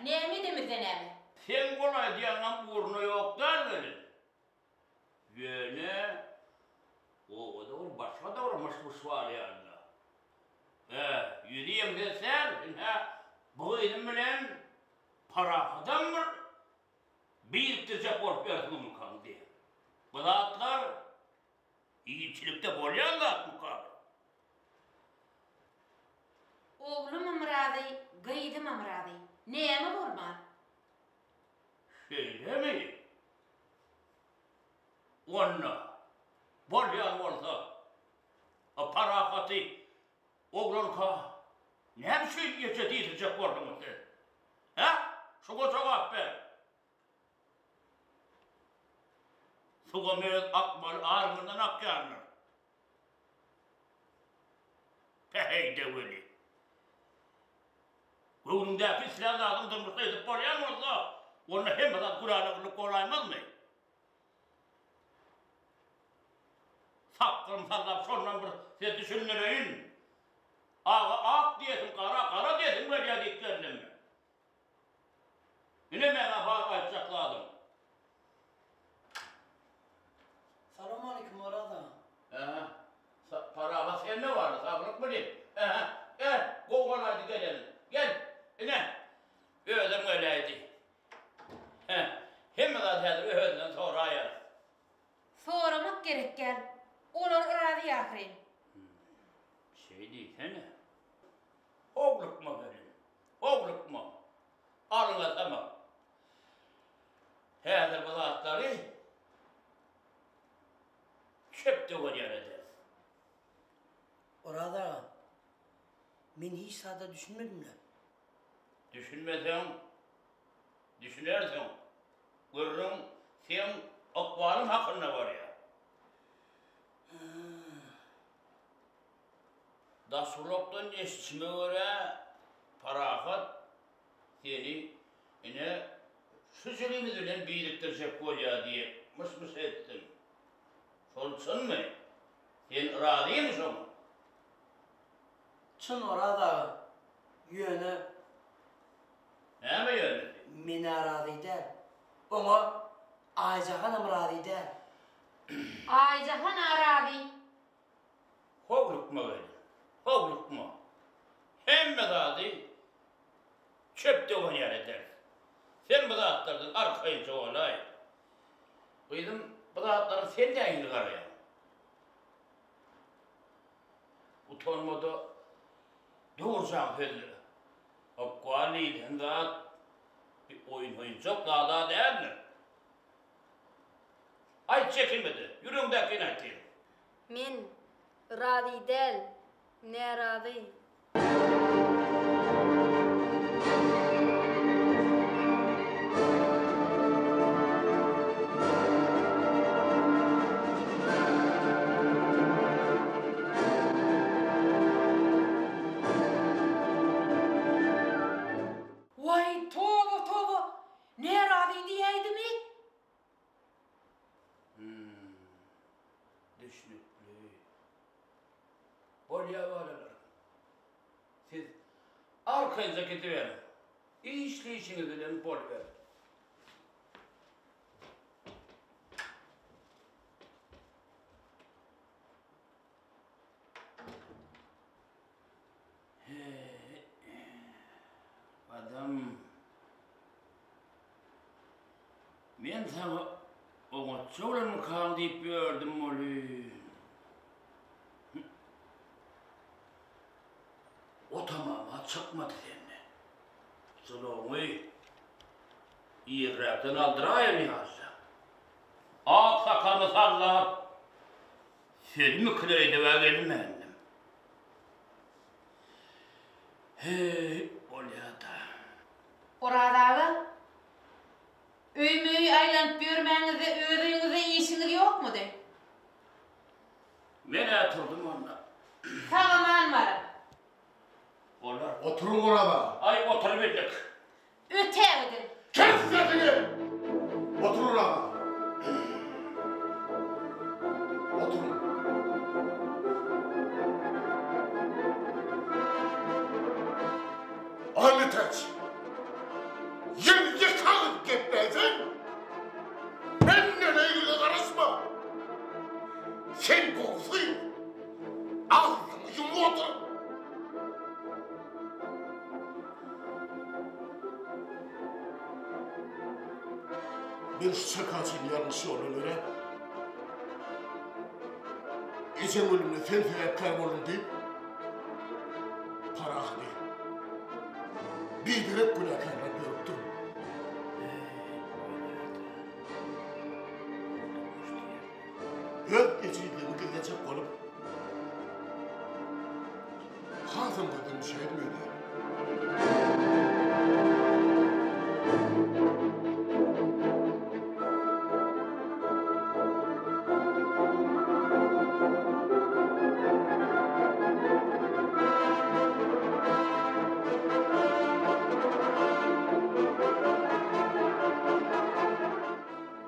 Näme edemizde näme? Seň ol aýdýanyňam ugruna ýok däl welin. Ýöne, obada bir başga-da bir myş-myş bar ýaly-da. Hä, ýüzi ýeňsez däl, ine, bu gyzym bilen Parahadam bir Birikdirjek bolup ýörsüňizmikaň diýýän. Bu zatlar ilçilikde bolýan zatmyka bir? Oglumam razy, gyzymam razy. Näme bolman? Şeýlemi? Onda, bolýan bolsa, Parahaty Oglanka, näme üçin eje diýdirjek bolduňyz siz? Hä? Şuňa jogap ber! Suwam öz akmaly aryňyzdan akýandyr. Päheý-de weli. Göwnüňdäki islän zadyňy durmuşda edip bolýan bolsa, onda hemme zat gülala-güllük bolaýmazmy? Sakgyrym sallap şondan bir size düşündireýin. Aga ak diýesim, gara gara diýesim gelýär diýip geldim men. Ine meňä bar aýtjak zadym. Salowmaleýkim Oraz aga. Ähä. Parahat sende bardy, saglyk bilen. Ähä. Gel, gowy bolaýdy geleniň. Gel. Ine. Özem geläýdi. Hä. Hemme zady häzir özünden soraýarys. Soramak gerek däl. Olar yrazy ahyryn. Şeý diýsene. Howlukma gelin. Howlukma. Alyňa samak. Häzir bu zatlary çöp döwer ýaly ederis. Oraz aga, men hiç zada düşünmedim-le. Düşünmeseň, düşünersiň. Gürrüň seň ykbalyň hakynda barýar. Daşgulakdan eşidişime görä, Parahat seni ine şu jigimiz bilen birikdirjek bolýar diýip myş-myş etdim. Şol çynmy? Sen razymy şoňa? Çyn Oraz aga, ýöne. Näme ýönesi? Men-ä razy däl. Oňa Aýjahanam razy däl. Aýjahan-a razy. Howlukma gelin, howlukma. Hemme zady çöp döwen ýaly ederis. Sen bu zatlardan arkaýynja bolaý. Gyzym, bu zatlara sen nähili garaýaň? Utanmada dogrujaň sözle. Ykbal diýlen zat bir oýun-oýunjak zad-a däldir. Aýt çekinme-de, ýüregiňdäkini aýt gyzym. Men razy däl, närazy. Waý, toba, toba! Bolýa balalar. Siz arkaýynja gidiberiň. Işli işiňiz bilen boluberiň. Heý, adam, men saňa oňatja bolanmykaň diýip ýördüm welin. O tamam-a çykmady senden. Jylawyňy irräkden aldyraýan ýaly-da. Ak sakalymy sallap, sözümi ikileýdib-ä gelmändim. Heý, bolýa-da. Oraz aga, öýme-öý aýlanyp ýörmäňizde öz öýüňizde işiňiz ýokmudy? Men-ä turdum onda. Sag-aman baryň. Bolar. Oturyň Oraz aga. Aý, oturybildik. Ötägidiň. Kes sesiňi! Otur Oraz aga. Oturyň. Aýlytäç, ýene ýeke agyz gepläýseň, menden eýgilige garaşma. Sen gowusy agzyňy ýumup otur. Men şu çaka çenli ýalňyş ýoldan ýöräp, ejeň ölümine sen sebäpkär bolduň diýip, Parahady biderek günäkärläp ýörüpdirin. Öz ejizligimi gizlejek bolup, Hasam gözden düşäýdim öýdýän.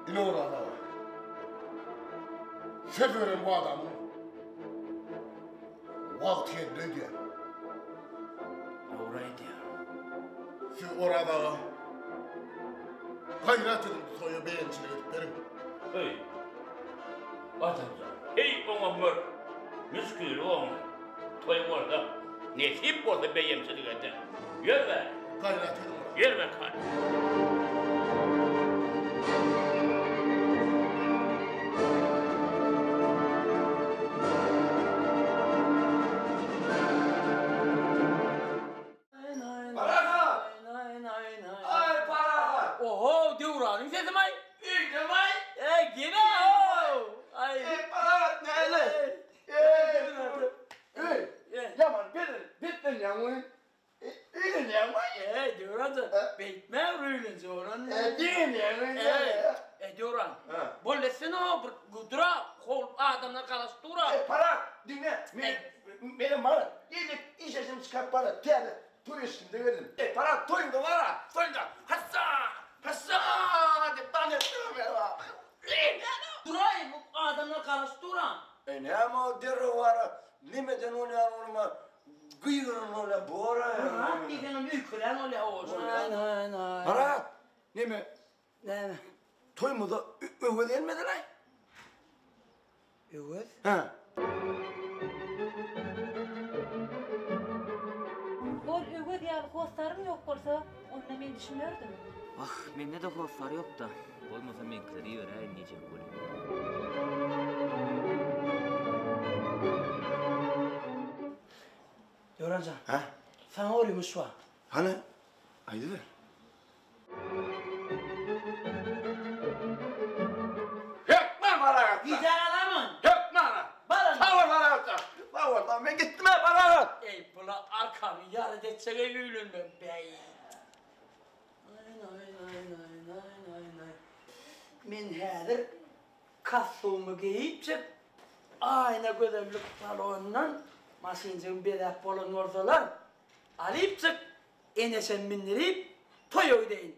Ine Oraz aga. Söz beren wadamyň Wagty geldi öýdýän. Dogry aýdýaň. Siz Oraz aga gaýrat ediň bu toýa beýemçilik edip beriň. Heý, Gadam jan, heý oňa mör, müşgili oňa. Toý bolsa, nesip bolsa beýemçilik eder. Ýör bäri. Gaýrat ediň Oraz. Ýör mekan. Parahat! Aý, Parahat! Oho, Döwranyň sesimi-aý? Öýdem-aý? Eý, gel-ow! Aý. Eý, Parahat, näle? Eý, eý, ýaman betlenýäň welin, Öýlenýäňmi? Eý, Döwran jan, beýtme, öýlenjek bolan. Eý, diýenýäňmi? Eý, Döwran, bol etsene-ow, bir gudra, hol adamlar garaşyp dur-a. Eý, Parak, diňle, men, menem bar-a, gelip işeşimi çykaryp bar-a, täze toý eşigimde geldim. Eý, Parak, toýuňda bar-a, toýuňda hassa, hassa diýip dans etdim men-a. Duraý, bu adamlar garaşyp dur-a. Eý, näme ol derrew bar-a, nemeden bolýan bolma, Gygyran bolýa bor-a. Myrat diýseňem öýkelän bolýa owadan. Myrat, neme? Näme? Toýumyza Öwez gelmedilaý? Öwez? Hä. Hol Öwez ýaly hossaryň ýok bolsa, onda men düşünerdim. Wah, mende-de hossar ýok-da. Bolmasa meňkileri iberäýin diýjek welin. Döwran jan. Hä? Saňa bir ýumuş bar. Hany, aýdyber. Hökman Parahat. Gijä galarmyň? Hökman. Bar Sag bol Parahat jan. Sag bol, sag Men gitdim-ä Parahat. Eý, bula arkamy ýara etjek-eý öýlenmem. Beý. Men häzir kostummy geýipjik, Aýna gözellik salonyndan maşynjygymy bezäp bolan bolsalar, alypjyk, eneşem mindirip, toýa gideýin.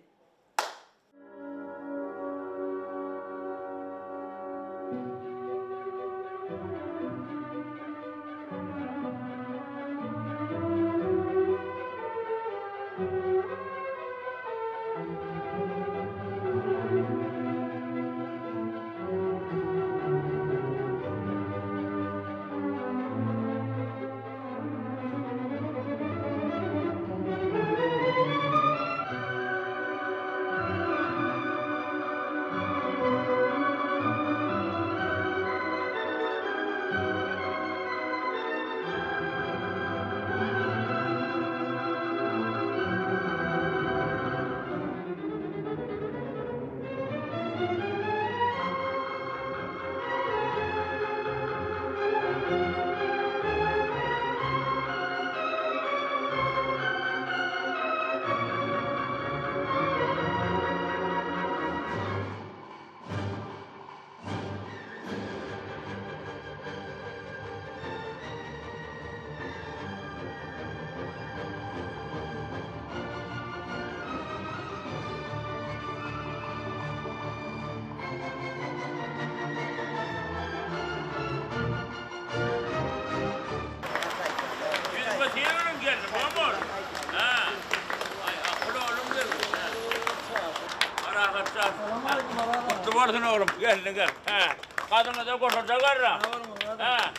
bolsun oglum, geldiňiz. Hä. Gadyňyza goşaja garra. Hä.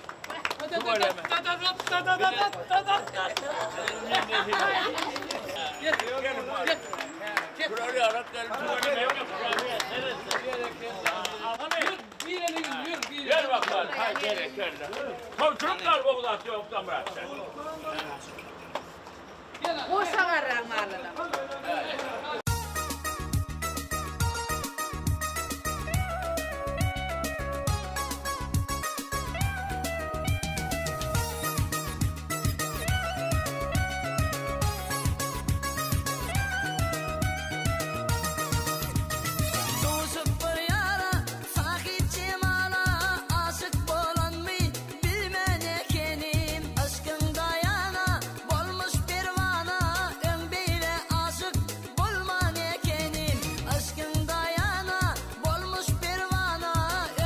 Gel bakalım, hay berekella. Towçuluk gal gowy zat ýok da Myrat. Goşa garraň malyna. Duşup bir ýara sahyp jemala aşyk bolanmy bilmän ekenim yşkyň daýana bolmuş perwana öň beýle aşyk bolman ekenim yşkyň daýana bolmuş perwana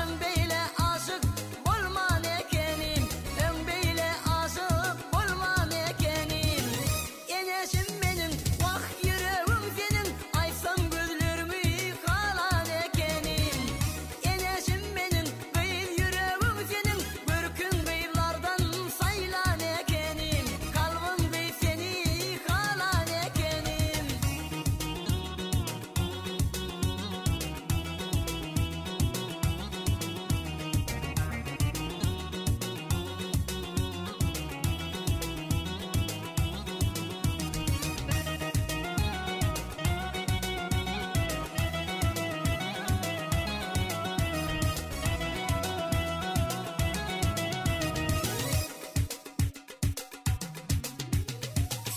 öň beýle aşyk bolman ekenim öň beýle aşyk bolman ekenim Eneşim meniň, wah ýüregim seniň, Aýtsam gözleriňi halan ekenim. Eneşim meniň, gyz ýüregim seniň, Görküň gyzlardan saýlan ekenim. Kalbym gyz seni halan ekenim.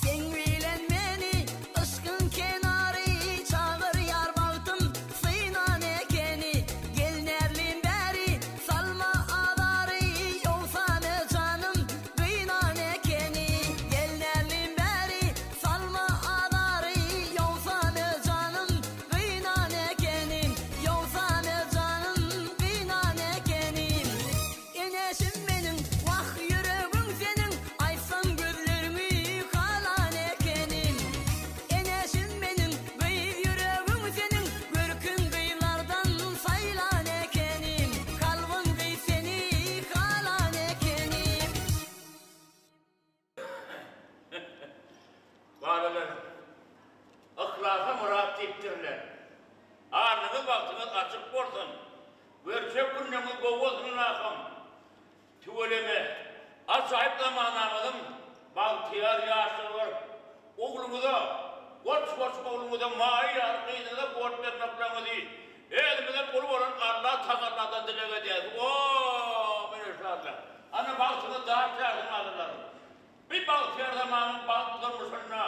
Seň bilen meni yşkyň kenary Çagyrýar bagtym synan ekeni Gelnerlim bäri salma azary Ýogsam janym Gynan ekeni gelnerlim bäri Salma azary ýogsam janym Gynan ekenim ýogsam janym Gynan ekenim Eneşim meniň wah ýüregim seniň Aýtsam gözleriňi halan ekenim Eneşim meniň gyz ýüregim seniň Görküň gyzlardan saýlan ekenim Kalbym gyz seni halan ekenim. Balalar, yhlasa myrat diýipdirler. Alnyňyz bagtyňyz açyk bolsun. Görjek günleriňiz gowy bolsun ylahym. Tüweleme, ajaýyp zamanamyzyň bagtyýar ýaşlygy görüp, ogluňyza, goç-goç ogluňyza maýyl ýaly gyzyňyza bolup bermekleňizi özümizden uly bolan Alla Tagaladan dileg edýäris. Omyn enşalla. Ana bagtyňyz dar täsin balalarym. Bi bagtyýar zamanyň bagtly durmuşynda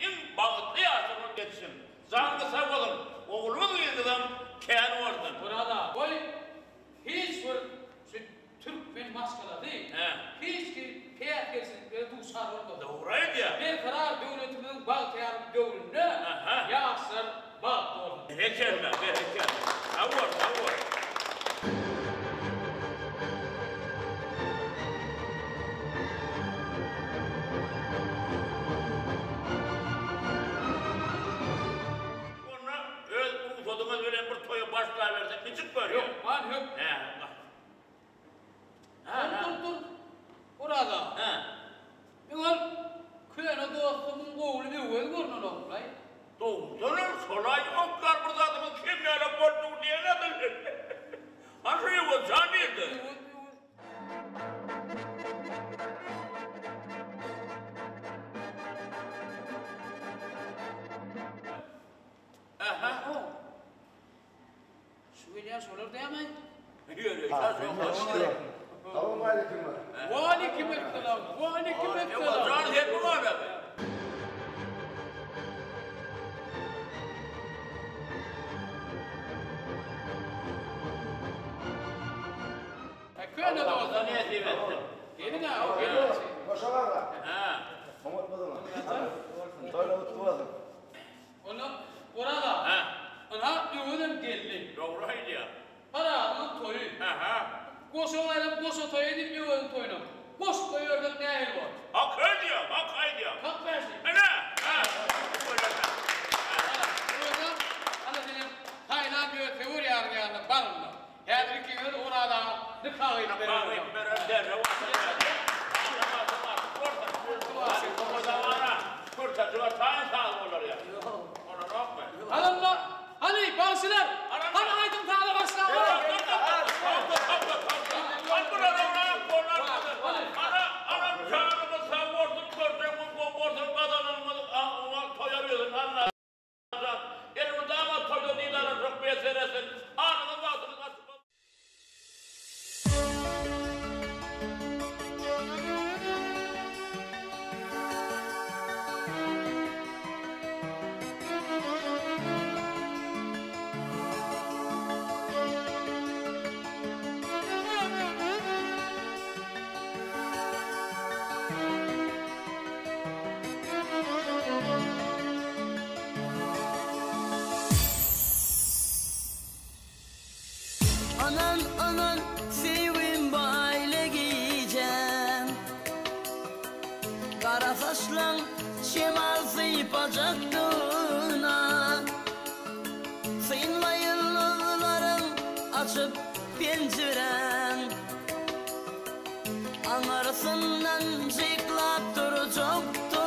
iň bagtly ýaşlygyňyz geçsin. Janyňyz sag bolsun, ogluňyz gyzyňyzam kän bolsun. Oraz aga goý hiç bir şu türkmen maşgalasy hiç hili päsgelçiliklere duçar bolmasyn. Dogry aýdýaň. Berkarar döwletimiziň bagtyýarlyk döwründe ýaşlar bagtly bolsun. Berekella, berekella. Sag bol, sag bol. Onda öz rugsadyňyz bilen bir toýa başlabersek niçik bolýar? Hökman, hök. Hä. Dur, dur, dur. Oraz aga. Hä. Meň ol köne dostumyň ogly Öwez görnenok-laý. Dogrudanam şolaý oklar bir zadymyz kem ýalak boldugy diýen adyl. Hany şu Öwez jan nirde? Öwez, Öwez. Ähä. Şu gelýän şolar dämi? Salowmaleýkim. Waleýkim essalam. Waleýkim essalam. Jan sen bu barada. Köne dostum. Nesip etsin. Geliň-ä, geliň. Goşa aga. Hä. Oňatmydyňyz? Toýlar gutly bolsun. Onda Oraz aga. Hä. Ynha Öwezem geldi. Dogry aýdýaň. Paradyňam toýy. Hä-hä. Goşa gaýlap goşa toý edip Öweziň toýunam. Goşup goýbersek nähili bor? Hak aýdýaň, hak aýdýaň. Hak bärsi. Ine, hä. Tüweleme. Ana, Öwezem, ana senem taýlan ýör söwer ýaryň ýanyna. Gara saçlaň şemal sypajakdygyna. Synla ýyldyzlaryň açyp penjiräň. Aňyrsyndan jyklap durjakdygyna.